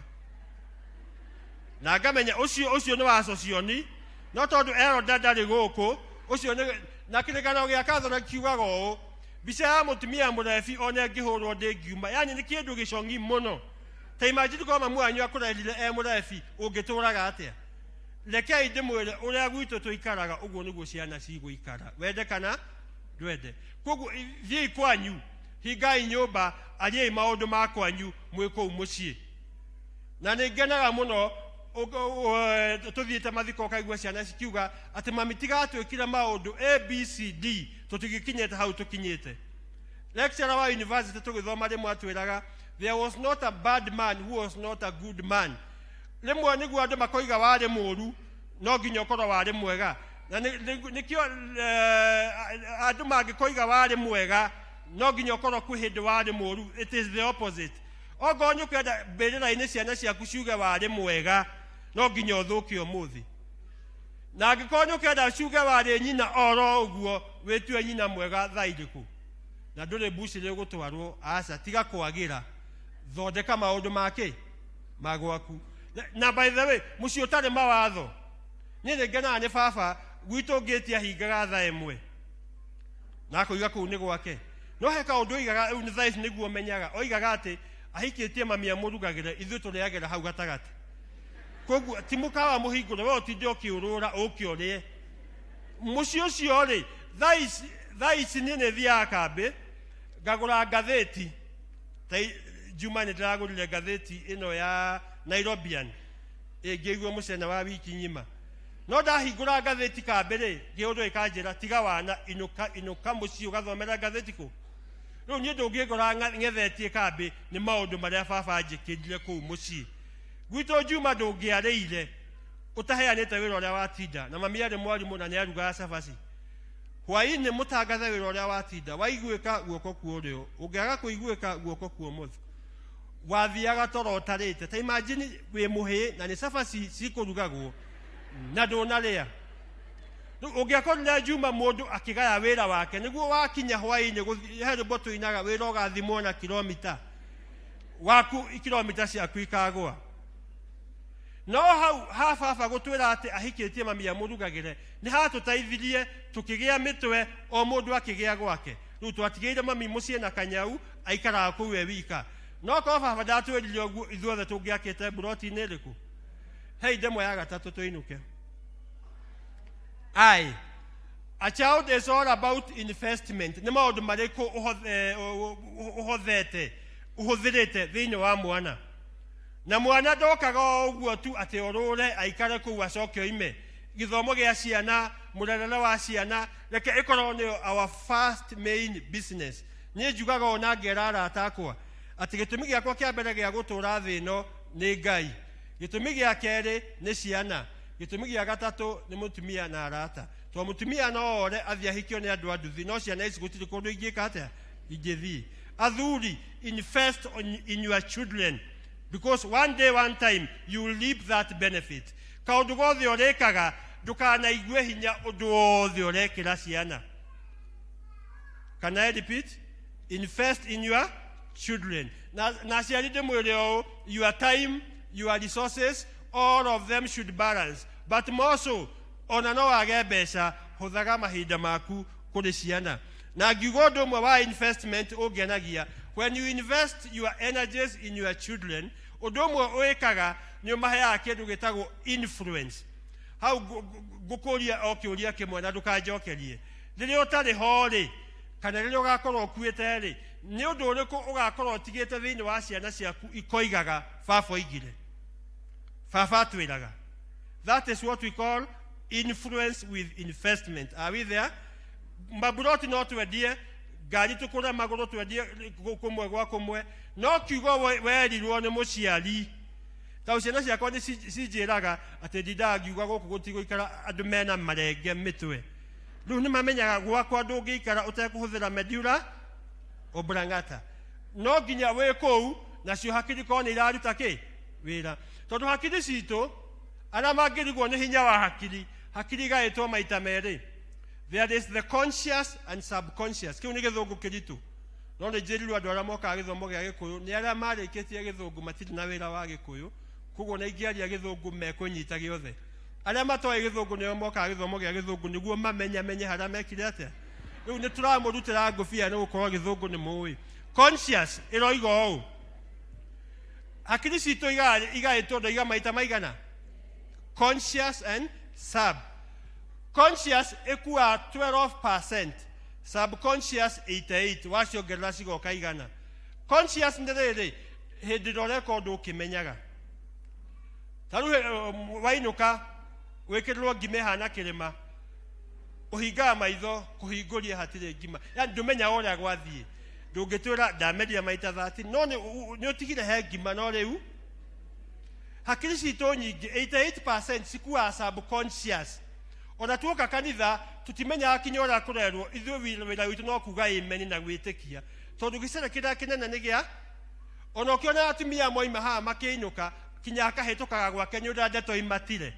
Speaker 14: na ngamenya ũcio nĩ wa socioni, no tondũ Elda ndarĩ gũkũ, ũcio nĩ na kĩrĩkanĩro gĩa Catholic kiugaga ũũ, mbica ya mũtumia mũrebi ona ĩngĩhũrwo ndĩngiuma. Yani nĩ kĩndũ gĩcong'i mũno. Ta imagine korwo mamu wanyu akũrerire e mũrebi, ũngĩtũraga atĩa? Rekei ndĩmwĩre ũrĩa gwitũ tũikaraga, ũguo nĩguo ciana cigũikara, wende kana ndwende. Koguo thiĩi kwanyu, hingai nyũmba, ariai maũndũ ma kwanyu mwĩ kũu mũciĩ. Na nĩ ngenaga mũno tũthiĩte mathiko ũkaigua ciana cikiuga atĩ mami tigatwĩkire maũndũ A, B, C, D, tũtigĩkinyĩte hau tũkinyĩte. Lecturer wa university tũgĩthoma rĩmwe atwĩraga there was not a bad man who was not a good man. Rĩmwe nĩguo andũ makoiga warĩ mũũru, no nginya ũkorwo warĩ mwega. Na nĩkĩo andũ mangĩkoiga warĩ mwega, no nginya ũkorwo kwĩ hĩndĩ warĩ mũũru. It is the opposite. Ongorwo nĩ ũkwenda mbĩrĩra-inĩ ciana ciaku ciuge warĩ mwega, no nginya ũthũke ũmũthĩ. Na angĩkorwo nĩ ũkwenda ciuge warĩ nyina oro ũguo, wĩtue nyina mwega thaa irĩkũ? Na ndũrĩ mbucĩrĩ ũgũtwarwo, aca, tiga kwagĩra. Thondeka maũndũ ma kĩ? Ma gwaku. Na by the way, mũciĩ ũtarĩ mawatho, niĩ nĩ ngenaga nĩ baba gwitũ ngĩti ahingaga thaa 1. Na akoiga kũu nĩ gwake. No he kaũndũ oigaga, rĩu nĩ thaa ici nĩguo menyaga. Oigaga atĩ ahikĩtie mami amũrugagĩre, ithuĩ tũrĩagĩra hau gatagatĩ. Koguo ti mũkawa mũhingũre, we ũtinde ũkĩũrũra ũke ũrĩe. Mũciĩ ũcio rĩ, thaa ici niĩ nĩ thiaga kambĩ, ngagũra ngathĩti. Ta Juma nĩ ndĩragũrire ngathĩti ĩno ya Nairobian, ĩngĩigua mũcene wa wiki ng'ima. No ndahingũra ngathĩti kambĩ rĩ, kĩũndũ gĩkanjĩra tiga wana, inũka, inũka mũciĩ ũgathomera ngathĩti kũ. Rĩu niĩ ndũngĩngora ng'ethetie kambĩ nĩ maũndũ marĩa baba anjĩkĩrire kũu mũciĩ. Gwitũ Juma ndũngĩarĩire ũtaheanĩte wĩra ũrĩa watinda, na mami arĩ mwarimũ na nĩarugaga cabaci. Hwaĩ-inĩ mũtangathe wĩra ũrĩa watinda, waiguĩka guoko kwa ũrĩo, ũngĩaga kũiguĩka guoko kwa ũmotho. Wathiaga toro ũtarĩte. Ta imagine wĩ mũhĩĩ na nĩ cabaci cikũrugagwo na ndũnarĩa. Rĩu ũngĩakorire Juma mũndũ akĩgaya wĩra wake nĩguo wakinya hwaĩ-inĩ gũthiĩ, he rwĩmbo tũinaga wĩra ũgathimwo na kilomita waku, kilomita ciaku ikagũa. No hau ha baba gũtwĩra atĩ ahikĩtie mami amũrugagĩre nĩ hatũteithirie tũkĩgĩa mĩtwe, o mũndũ akĩgĩa gwake. Rĩu twatigĩire mami mũciĩ na kanyau aikaraga kũu e wika. No korwo baba ndatwĩrire ũguo, ithuothe tũngĩakĩte mburoti-inĩ ĩrĩkũ? Hei ndemwa ya gatatũ tũinũke. Ai, a child is all about investment. Nĩ maũndũ marĩkũ ũhothete, ũhũthĩrĩte thĩinĩ wa mwana? Na mwana ndokaga o ũguo tu atĩ orũre aikare kũu acoke oime. Gĩthomo gĩa ciana, mũrerere wa ciana, reke ĩkorwo nĩyo our first main business. Niĩ njugaga ũũ na ngera arata akwa atĩ gĩtũmi gĩakwa kĩa mbere gĩa gũtũra thĩ ĩno nĩ Ngai, gĩtũmi gĩa kerĩ nĩ ciana, gĩtũmi gĩa gatatũ nĩ mũtumia na arata. Tondũ mũtumia no ore athiĩ ahikio nĩ andũ a nduthi, no ciana ici gũtirĩ kũndũ ingĩka atĩa, ingĩthiĩ. Athuri, invest in your children because one day, one time you will reap that benefit. Kaũndũ gothe ũrĩkaga ndũkanaigue hinya ũndũ wothe ũrekĩra ciana. Can I repeat? Invest in your children. Na aciari ndĩmwĩre ũũ, your time, your resources, all of them should balance. But more so, ona no wage mbeca, hũthaga mahinda maku kũrĩ ciana. Na ngiuga ũndũ ũmwe wa investment ũngenagia, when you invest your energies in your children, ũndũ ũmwe wĩkaga nĩ ũmaheaga kĩndũ gĩtagwo influence. Hau ngũkũria o kĩũria kĩmwe na ndũkanjokerie. Rĩrĩa ũtarĩ ho rĩ, kana rĩrĩa ũgakorwo ũkuĩte rĩ, nĩ ũndũ ũrĩkũ ũgakorwo ũtigĩte thĩinĩ wa ciana ciaku ikoigaga baba oigire? Baba atwĩraga. That is what we call influence with investment. Are we there? Maburoti no twendie, ngari tũkũre magũrũ twendie kũmwe gwa kũmwe, no kiugo werirwo nĩ mũciari. Tondũ ciana ciakwa nĩ cinjĩraga atĩ ndindaga ngiuga gũkũ gũtigũikara andũ mena marenge mĩtwe. Rĩu nĩ mamenyaga gwakwa ndũngĩikara ũtekũhũthĩra medula oblongata. No nginya wĩ kũu nacio hakiri korwo nĩ iraruta kĩ wĩra. Tondũ hakiri citũ arĩa mangĩrigwo nĩ hinya wa hakiri, hakiri igaĩtwo maita merĩ. There is the conscious and subconscious. Kĩu nĩ gĩthũngũ kĩritũ. No nĩ njĩrirwo andũ arĩa mokaga gĩthomo gĩa gĩkũyũ nĩ arĩa marĩkĩtie gĩthũngũ matirĩ na wĩra wa gĩkũyũ, koguo na ingĩaria gĩthũngũ mekũnyita gĩothe. Arĩa matoĩ gĩthũngũ nĩo mokaga gĩthomo gĩa gĩthũngũ nĩguo mamenyamenye harĩa mekire atĩa. Rĩu nĩ tũramũrutĩra ngũbia nĩ gũkorwo gĩthũngũ nĩ mũĩ. Conscious ĩroiga ũũ, hakiri citũ igaĩtwo ndoiga maita maigana? Conscious and sub. Conscious ĩkuaga 12%, subconscious 88, waciongerera cigoka igana. Conscious nĩ rĩrĩ, hĩndĩ ĩrĩa ũreka ũndũ ũkĩmenyaga. Ta rĩu wainũka wĩkĩrĩrwo ngima ĩhana kĩrĩma, ũhingaga maitho kũhingũria hatirĩ ngima, yani ndũmenyaga ũrĩa gwathiĩ. Ndũngĩtwĩra ndameria maita 30, no nĩ ũtigire he ngima, no rĩu hakiri citũ nyingĩ 88% cikuaga subconscious. Ona tuoka kanitha tũtimenyaga kinya ũrĩa kũrerwo, ithuĩ wĩra witũ no kuga amen na gwĩtĩkia, tondũ gĩcere kĩrĩa kĩnene nĩ gĩa ona ũkĩona atumia moima haha makĩinũka kinya akahĩtũkaga gwake nĩ ũrĩa ndeto imatire,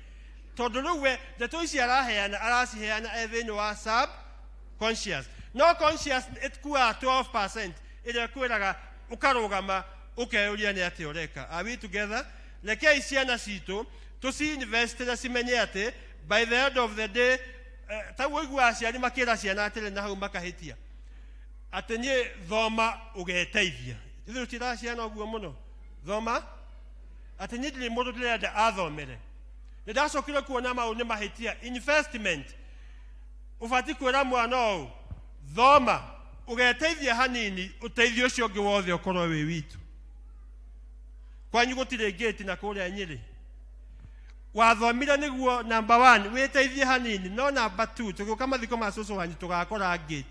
Speaker 14: tondũ rĩu we ndeto ici araheana araciheana e thĩinĩ wa subconscious. No conscious ĩkuaga 12% ĩrĩa ĩkwĩraga ũkarũgama ũkeyũria nĩ atĩa ũreka. Are we together? Rekei ciana citũ tũci-investĩre cimenye atĩ by the end of the day, tau ũiguaga aciari makĩra ciana atĩrĩ na hau makahĩtia atĩ niĩ thoma ũgeteithia. Ithuĩ tũtiraga ciana ũguo mũno, thoma atĩ niĩ ndirĩ mũndũ ndĩrenda athomere. Nĩ ndacokire kuona mau nĩ mahĩtia. Investment ũbatiĩ kwĩra mwana ũũ thoma ũgeteithia hanini, ũteithio ũcio ũngĩ wothe ũkorwo wĩ witũ. Kwanyu gũtirĩ ngĩti na kũrĩa Nyĩrĩ. Wathomire nĩguo number 1 wĩteithie hanini, no number 2 tũgĩũka mathiko ma cũcũ wanyu tũgakora ngĩti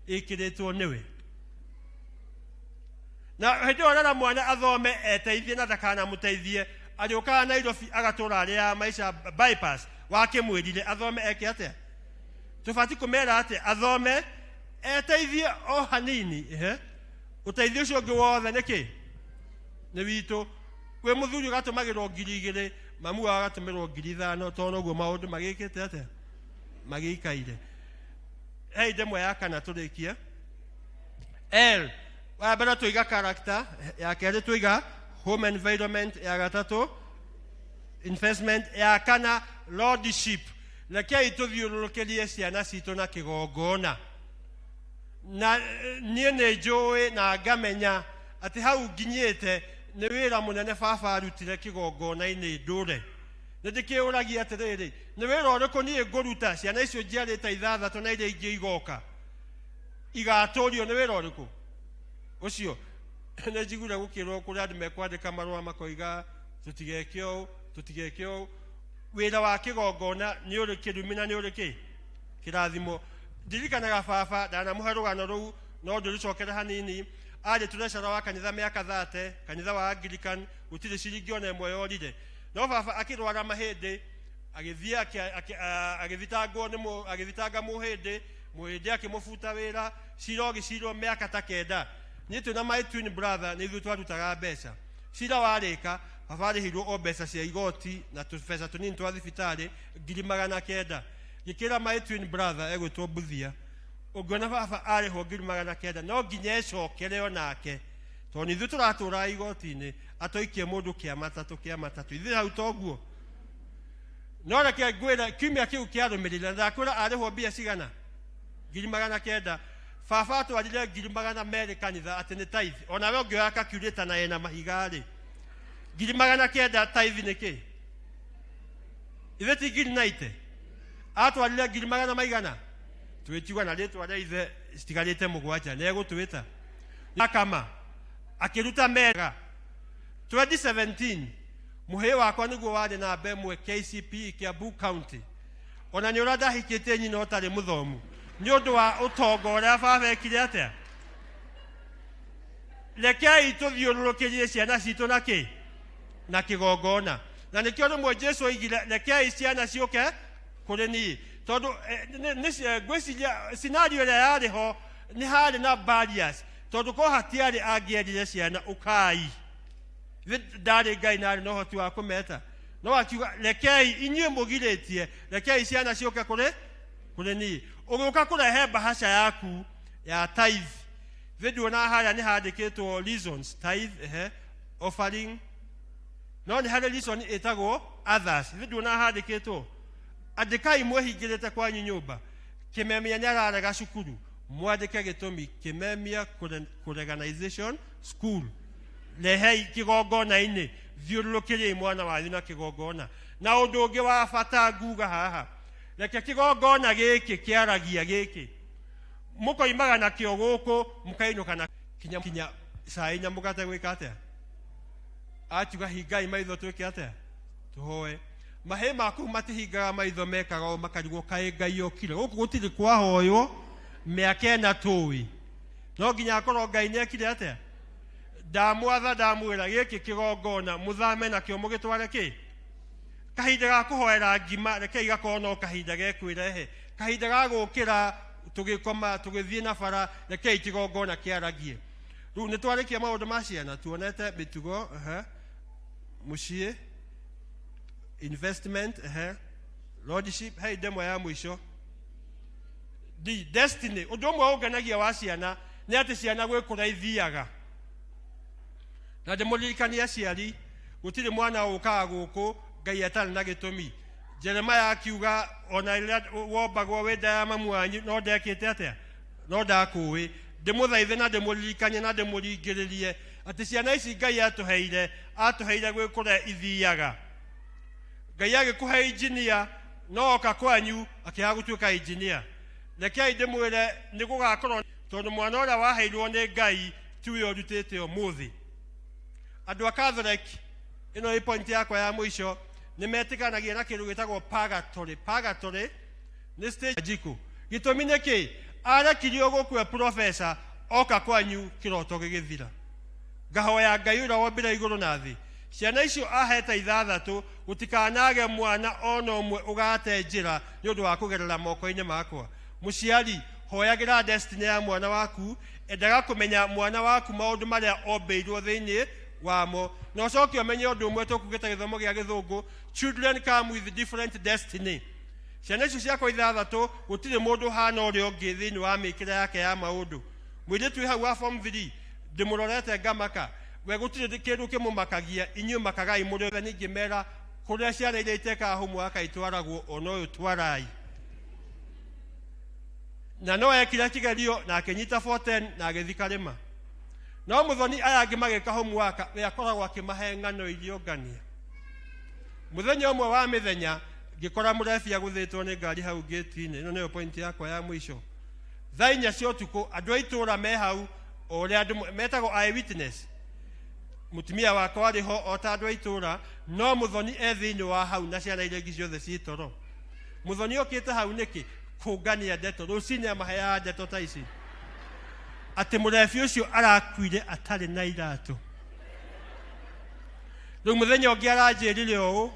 Speaker 14: ĩkĩrĩtwo nĩwe. Na hĩndĩ ĩyo ũrera mwana athome eteithie na ndakanamũteithie, arĩũkaga Nairobi agatũra arĩaga maica bypass, wakĩmwĩrire athome eke atĩa? Tũbatiĩ kũmera atĩ athome eteithie o hanini, ehe. Ũteithio ũcio ũngĩ wothe nĩ kĩ? Nĩ witũ. Wĩ mũthuri ũgatũmagĩrwo ngiri igĩrĩ, mamu wao agatũmĩrwo ngiri ithano, tondũ noguo maũndũ magĩkĩte atĩa? Magĩikaire. Hei ndemwa ya kana tũrĩkie. L, wa mbere tũiga character, ya kerĩ tũiga home environment, ya gatatũ investment, ya kana lordship. Rekei tũthiũrũrũkĩrie ciana citũ na kĩgongona. Na niĩ nĩ njũĩ na ngamenya atĩ hau nginyĩte nĩ wĩra mũnene baba arutire kĩgongona-inĩ ndũre. Nĩ ndĩkĩũragia atĩrĩrĩ, nĩ wĩra ũrĩkũ niĩ ngũruta ciana icio njiarĩte ithathatũ na iria ingĩ igoka igatũrio nĩ wĩra ũrĩkũ ũcio? Nĩ njiguire gũkĩrwo kũrĩ andũ mekwandĩka marũa makoiga tũtigeke ũũ, tũtigeke ũũ. Wĩra wa kĩgongona nĩ ũrĩ kĩrumi na nĩ ũrĩ kĩ? Kĩrathimo. Ndirikanaga baba, ndanamũhe rũgano rũu, no ndĩrũcokere hanini. Arĩ treasurer wa kanitha mĩaka 30, kanitha wa Anglican, gũtirĩ ciringi ona ĩmwe yorire. No baba akĩrwara mahĩndĩ, agĩthiĩ agĩthitangwo nĩ agĩthitanga mũhĩndĩ, mũhĩndĩ akĩmũbuta wĩra, cira ũgĩcirwo mĩaka ta kenda. Niĩ twĩna my twin brother nĩ ithuĩ twarutaga mbeca. Cira warĩka, baba arĩhirwo o mbeca cia igoti na tũbeca tũnini twa thibitarĩ ngiri magana kenda. Ngĩkĩra my twin brother egwĩtwo Mbuthia, ũngĩona baba arĩhwo ngiri magana kenda no nginya ecokere onake, tondũ nĩ ithuĩ tũratũraga igoti-inĩ, atũikie mũndũ kĩa matatũ kĩa matatũ. Ithuĩ hau toguo. No reke ngwĩre, kiumia kĩu kĩarũmĩrĩire, na ndakwĩra arĩhwo mbia cigana? Ngiri magana kenda. Baba atwarire ngiri magana merĩ kanitha atĩ nĩ tithe. Onawe ũngĩoya calculator na ĩna mahiga rĩ, ngiri magana kenda tithe nĩ kĩ? Ithe ti ngiri naite? Atwarire ngiri magana maigana? Twĩtigwa na rĩtwa rĩa ithe citigarĩte mũgwanja, nĩ egũtwĩta. Akama akĩruta mega 2017. Mũhĩĩ wakwa nĩguo warĩ namba ĩmwe KCPE Kiambu County. Ona nĩ ũrĩa ndahikĩtie nyina ũtarĩ mũthomu nĩ ũndũ wa ũtonga ũrĩa baba ekire atĩa. Rekei tũthiũrũrũkĩrie ciana citũ na kĩ? Na kĩgongona. Na nĩkĩo rĩmwe Jesu oigire rekei ciana ciũke kũrĩ niĩ, tondũ ngwĩciria scenario ĩrĩa yarĩ ho nĩ harĩ na barriers, tondũ ko hatiarĩ angĩerire ciana ũkai. Ithe ndarĩ Ngai na arĩ na ũhoti wa kũmeta, no akiuga rekei inyuĩ mũgirĩtie, rekei ciana ciũke kũrĩ kũrĩ niĩ. Ũgĩũka kũrehe mbahaca yaku ya tithe, ithe nduonaga harĩa nĩ handĩkĩtwo reasons, tithe, ehe, offering, no nĩ harĩ reason ĩtagwo others. Ithe nduonaga handĩkĩtwo andĩkai mwĩhingĩrĩte kwanyu nyũmba, Kĩmemia nĩ ararega cukuru, mwandĩke gĩtũmi Kĩmemia kũreganization school. Rehei kĩgongona-inĩ, thiũrũrũkĩriai mwana wanyu na kĩgongona. Na ũndũ ũngĩ wa bata nguga haha, reke kĩgongona gĩkĩ kĩaragia gĩkĩ, mũkoimaga nakĩo gũkũ mũkainũka na kinya, kinya cai na mũgate gwĩka atĩa? Akiuga hingai maitho twĩke atĩa? Tũhoe. Mahĩĩ maku matihingaga maitho, mekaga o makarigwo kaĩ Ngai okire gũkũ, gũtirĩ kwahoywo mĩaka ĩna tũĩ, no nginya akorwo Ngai nĩ ekire atĩa? Ndamwatha, ndamwĩra gĩkĩ kĩgongona mũthame nakĩo mũgĩtware kĩ kahinda ga kũhoera ngima, rekei gakorwo no kahinda gekwĩrehe, kahinda ga gũkĩra tũgĩkoma tũgĩthiĩ na bara, rekei kĩgongona kĩaragie. Rĩu nĩ twarĩkia maũndũ ma ciana, tuonete mĩtugo, ehe, mũciĩ, investment, ehe, lordship. Hei ndemwa ya mũico D, destiny. Ũndũ ũmwe ũngenagia wa ciana nĩ atĩ ciana gwĩ kũrĩa ithiaga. Na ndĩmũririkanie aciari, gũtirĩ mwana ũkaga gũkũ Ngai atarĩ na gĩtũmi. Jeremiah akiuga ona rĩrĩa wombagwo wĩ nda ya mamu wanyu no ndekĩte atĩa? No ndakũĩ. Ndĩmũthaithe na ndĩmũririkanie na ndĩmũringĩrĩrie atĩ ciana ici Ngai atũheire, atũheire gwĩ kũrĩa ithiaga. Ngai agĩkũhe engineer, no oka kwanyu akĩaga gũtuĩka engineer. Rekei ndĩmwĩre nĩ gũgakorwo, tondũ mwana ũrĩa waheirwo nĩ Ngai tiwe ũrutĩte ũmũthĩ. Andũ a Catholic, ĩno ĩ point yakwa ya mũico, nĩ metĩkanagia na kĩndũ gĩtagwo purgatory. Purgatory nĩ stage njikũ. Gĩtũmi nĩ kĩ? Arekirio gũkue professor, oka kwanyu kĩroto gĩgĩthira. Ngahoya Ngai ũrĩa wombire igũrũ na thĩ, ciana icio ahete ithathatũ, gũtikanage mwana ona ũmwe ũgate njĩra nĩ ũndũ wa kũgerera moko-inĩ makwa. Mũciari, hoyagĩra destiny ya mwana waku, endaga kũmenya mwana waku maũndũ marĩa ombĩirwo thĩinĩ wamo. Na ũcoke ũmenye ũndũ ũmwe tũkugĩte gĩthomo gĩa gĩthũngũ, children come with different destiny. Ciana icio ciakwa ithathatũ, gũtirĩ mũndũ ũhana ũrĩa ũngĩ thĩinĩ wa mĩkĩre yake ya maũndũ. Mũirĩtu wĩ hau wa form 3, ndĩmũrorete ngamaka, we gũtirĩ kĩndũ kĩmũmakagia, inyuĩ makagai mũrĩ othe. Ningĩ mera kũrĩa ciana iria itekaga homework itwaragwo, ona ũyũ twarai. Na no ekire kĩgerio na akĩnyita 410 na agĩthi karĩma. No mũthoni aya angĩ magĩka homework, we akoragwo akĩmahe ng'ano iria ngania. Mũthenya ũmwe wa mĩthenya ngĩkora mũrebi agũthĩtwo nĩ ngari hau gate-inĩ. Ĩno nĩyo point yakwa ya mũico. Thaa inya cia ũtukũ andũ a itũũra me hau, o ũrĩa andũ metagwo eye witness. Mũtumia wakwa arĩ ho o ta andũ a itũũra, no mũthoni e thĩinĩ wa hau na ciana iria ingĩ ciothe ciĩ toro. Mũthoni okĩte hau nĩkĩ? Kũngania ndeto. Rũcinĩ amaheaga ndeto ta ici, atĩ mũrebi ũcio arakuire atarĩ na iratũ. Rĩu mũthenya ũngĩ aranjĩrire ũũ,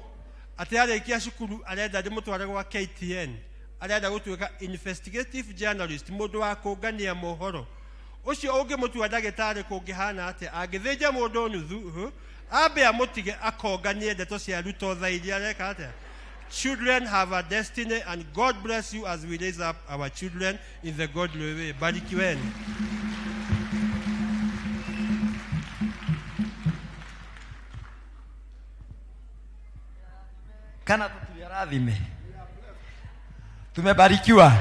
Speaker 14: atĩ arĩkia cukuru arenda ndĩmũtware gwa KTN, arenda gũtuĩka investigative journalist, mũndũ wa kũngania mohoro. Ũcio ũngĩmũtua ndagĩtarĩ kũngĩhana atĩa? Angĩthĩnja mũndũ nuthu, ambe amũtige akonganie ndeto cia Ruto thaa iria areka atĩa? Children have a destiny, and God bless you as we raise up our children in the godly way. Barikiweni.
Speaker 3: Kana tuliarathime. Tumebarikiwa.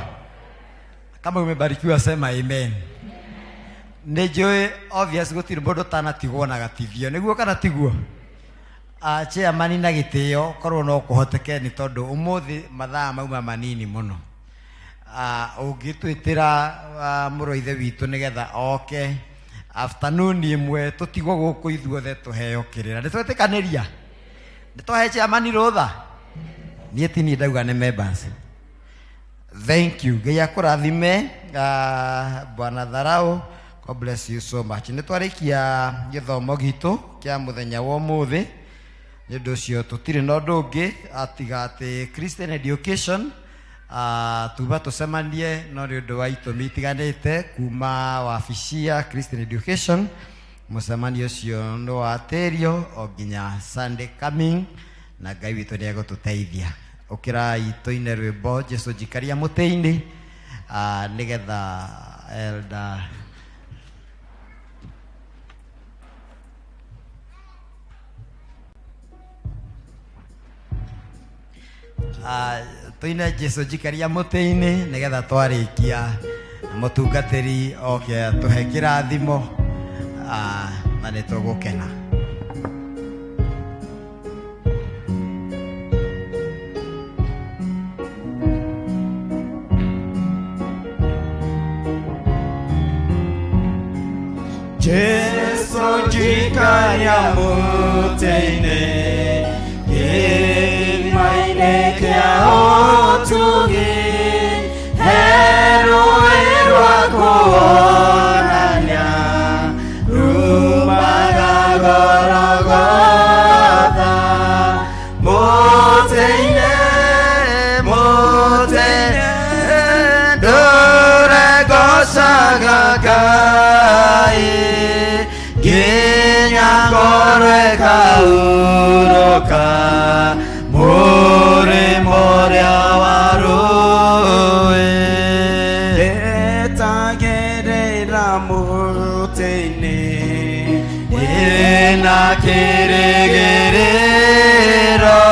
Speaker 3: Kama umebarikiwa sema amen. Nĩ njũĩ obvious gũtirĩ mũndũ ũtanatigwo na gatithio, nĩguo kana tiguo? Chairman na gĩtĩo korwo no kũhoteke, nĩ tondũ ũmũthĩ mathaa mauma manini mũno, ũngĩtwĩtĩra mũrũ wa ithe witũ nĩgetha oke afternoon ĩmwe, tũtigwo gũkũ ithuothe tũheo kĩrĩra. Nĩ twetĩkanĩria? Nĩ twahe chairman rũtha? Niĩ ti niĩ ndauga nĩ members. Thank you. Ngai akũrathime Bwana Tharau. God bless you so much. Nĩ twarĩkia gĩthomo gitũ kĩa mũthenya wa ũmũthĩ. Nĩ ũndũ ũcio tũtirĩ na ũndũ ũngĩ atiga atĩ Christian education tuma tũcemanie no nĩ ũndũ wa itũmi itiganĩte kuma wabici ya Christian education mũcemanio ũcio nĩ watĩrio o nginya Sunday coming na Ngai witũ nĩ egũtũteithia. Ũkĩrai tũine rwĩmbo Jesu njikaria mũtĩ-inĩ nĩgetha elder Tũine Jesu njikaria mũtĩ-inĩ nĩgetha twarĩkia mũtungatĩri oke atũhe kĩrathimo na nĩ tũgũkena.
Speaker 13: Jesu njikaria mũtĩ-inĩ kĩrima-inĩ kĩa ũtugi he rũĩ rwa kuonania rumaga Golgotha mũtĩ-inĩ mũtĩ-inĩ ndũre ngocaga Ngai nginya ngorwo ĩkahurũka mũrĩmo ũrĩa wa rũĩ
Speaker 15: Etagĩrĩra mũtĩ-inĩ
Speaker 13: ĩna kĩrĩgĩrĩro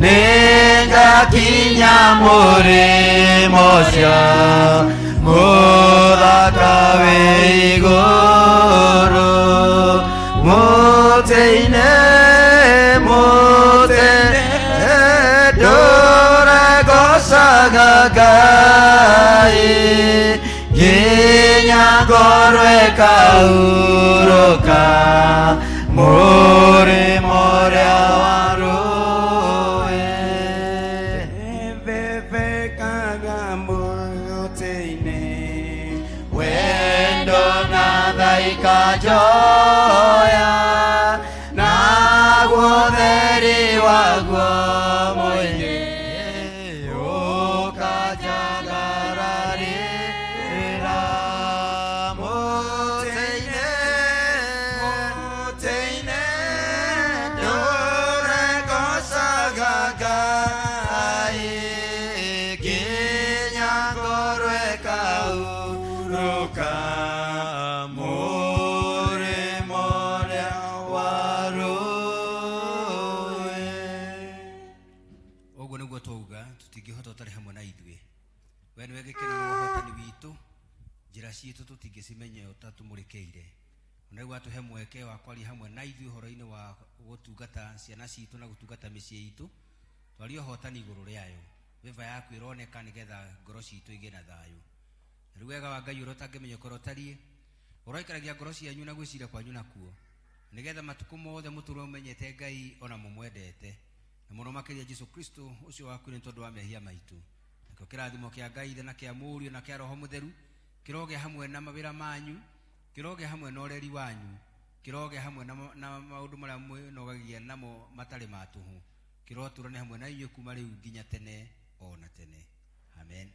Speaker 13: nĩngakinya mũrĩmo ũcio mũthaka wĩ igũrũ mũtĩ-inĩ mũtĩ-inĩ ndũre ngocaga Ngai nginya ngorwo ĩkahurũka mũrĩmo ũrĩa wa rũĩ
Speaker 15: Bebekaga mũtĩ-inĩ
Speaker 13: wendo na tha ikanjoya naguo theri waguo mũingĩ ũkanjangararĩra mũtĩ-inĩ mũtĩ-inĩ ndũre ngocaga Ngai nginya ngorwo ĩkahurũka mũrĩmo ũrĩa wa rũĩ.
Speaker 1: Ũguo nĩguo twauga tũtingĩhota ũtarĩ hamwe na ithuĩ. We nĩwe gĩkeno na ũhotani witũ, njĩra citũ tũtingĩcimenya ũtatũmũrĩkĩire. Na rĩu atũhe mweke wa kwaria hamwe na ithuĩ ũhoro-inĩ wa gũtungata ciana citũ na gũtungata mĩciĩ itũ, twarie ũhotani igũrũ rĩayo. Favor yaku ĩroneka nĩgetha ngoro citũ igĩe na thayũ. Na rĩu wega wa Ngai ũrĩa ũtangĩmenya ũkorwo ũtariĩ, ũroikaragia ngoro cianyu na gwĩciria kwanyu nakuo, nĩgetha matukũ mothe mũtũũre mũmenyete Ngai ona mũmwendete, na mũno makĩria Jesu Kristo ũcio wakuire nĩ tondũ wa mehia maitũ. Nakĩo kĩrathimo kĩa Ngai Ithe na kĩa Mũriũ na kĩa Roho Mũtheru kĩrogĩa hamwe na mawĩra manyu, kĩrogĩa hamwe na ũreri wanyu, kĩrogĩa hamwe na maũndũ marĩa mwĩnogagia namo matarĩ ma tũhũ, kĩrotũrane hamwe na inyuĩ kuma rĩu nginya tene o na tene. Amen.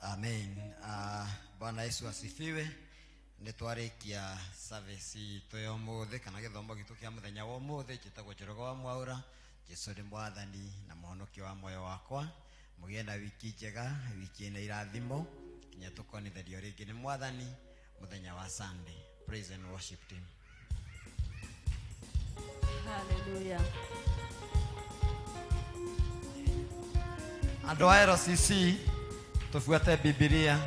Speaker 3: Amen. Bwana Yesu asifiwe. Nĩ twarĩkia service itũ ya ũmũthĩ kana gĩthomo gitũ kĩa mũthenya wa ũmũthĩ. Njĩtagwo Njoroge wa Mwaũra. Jesu nĩ mwathani na mũhonokia wa moyo wakwa. Mũgĩe na wiki njega, wiki ĩna irathimo, nginya tũkonithanio rĩngĩ nĩ mwathani mũthenya wa Sunday. Praise and worship team.
Speaker 10: Hallelujah.
Speaker 3: Andũ a LCC, tufuate Bibilia.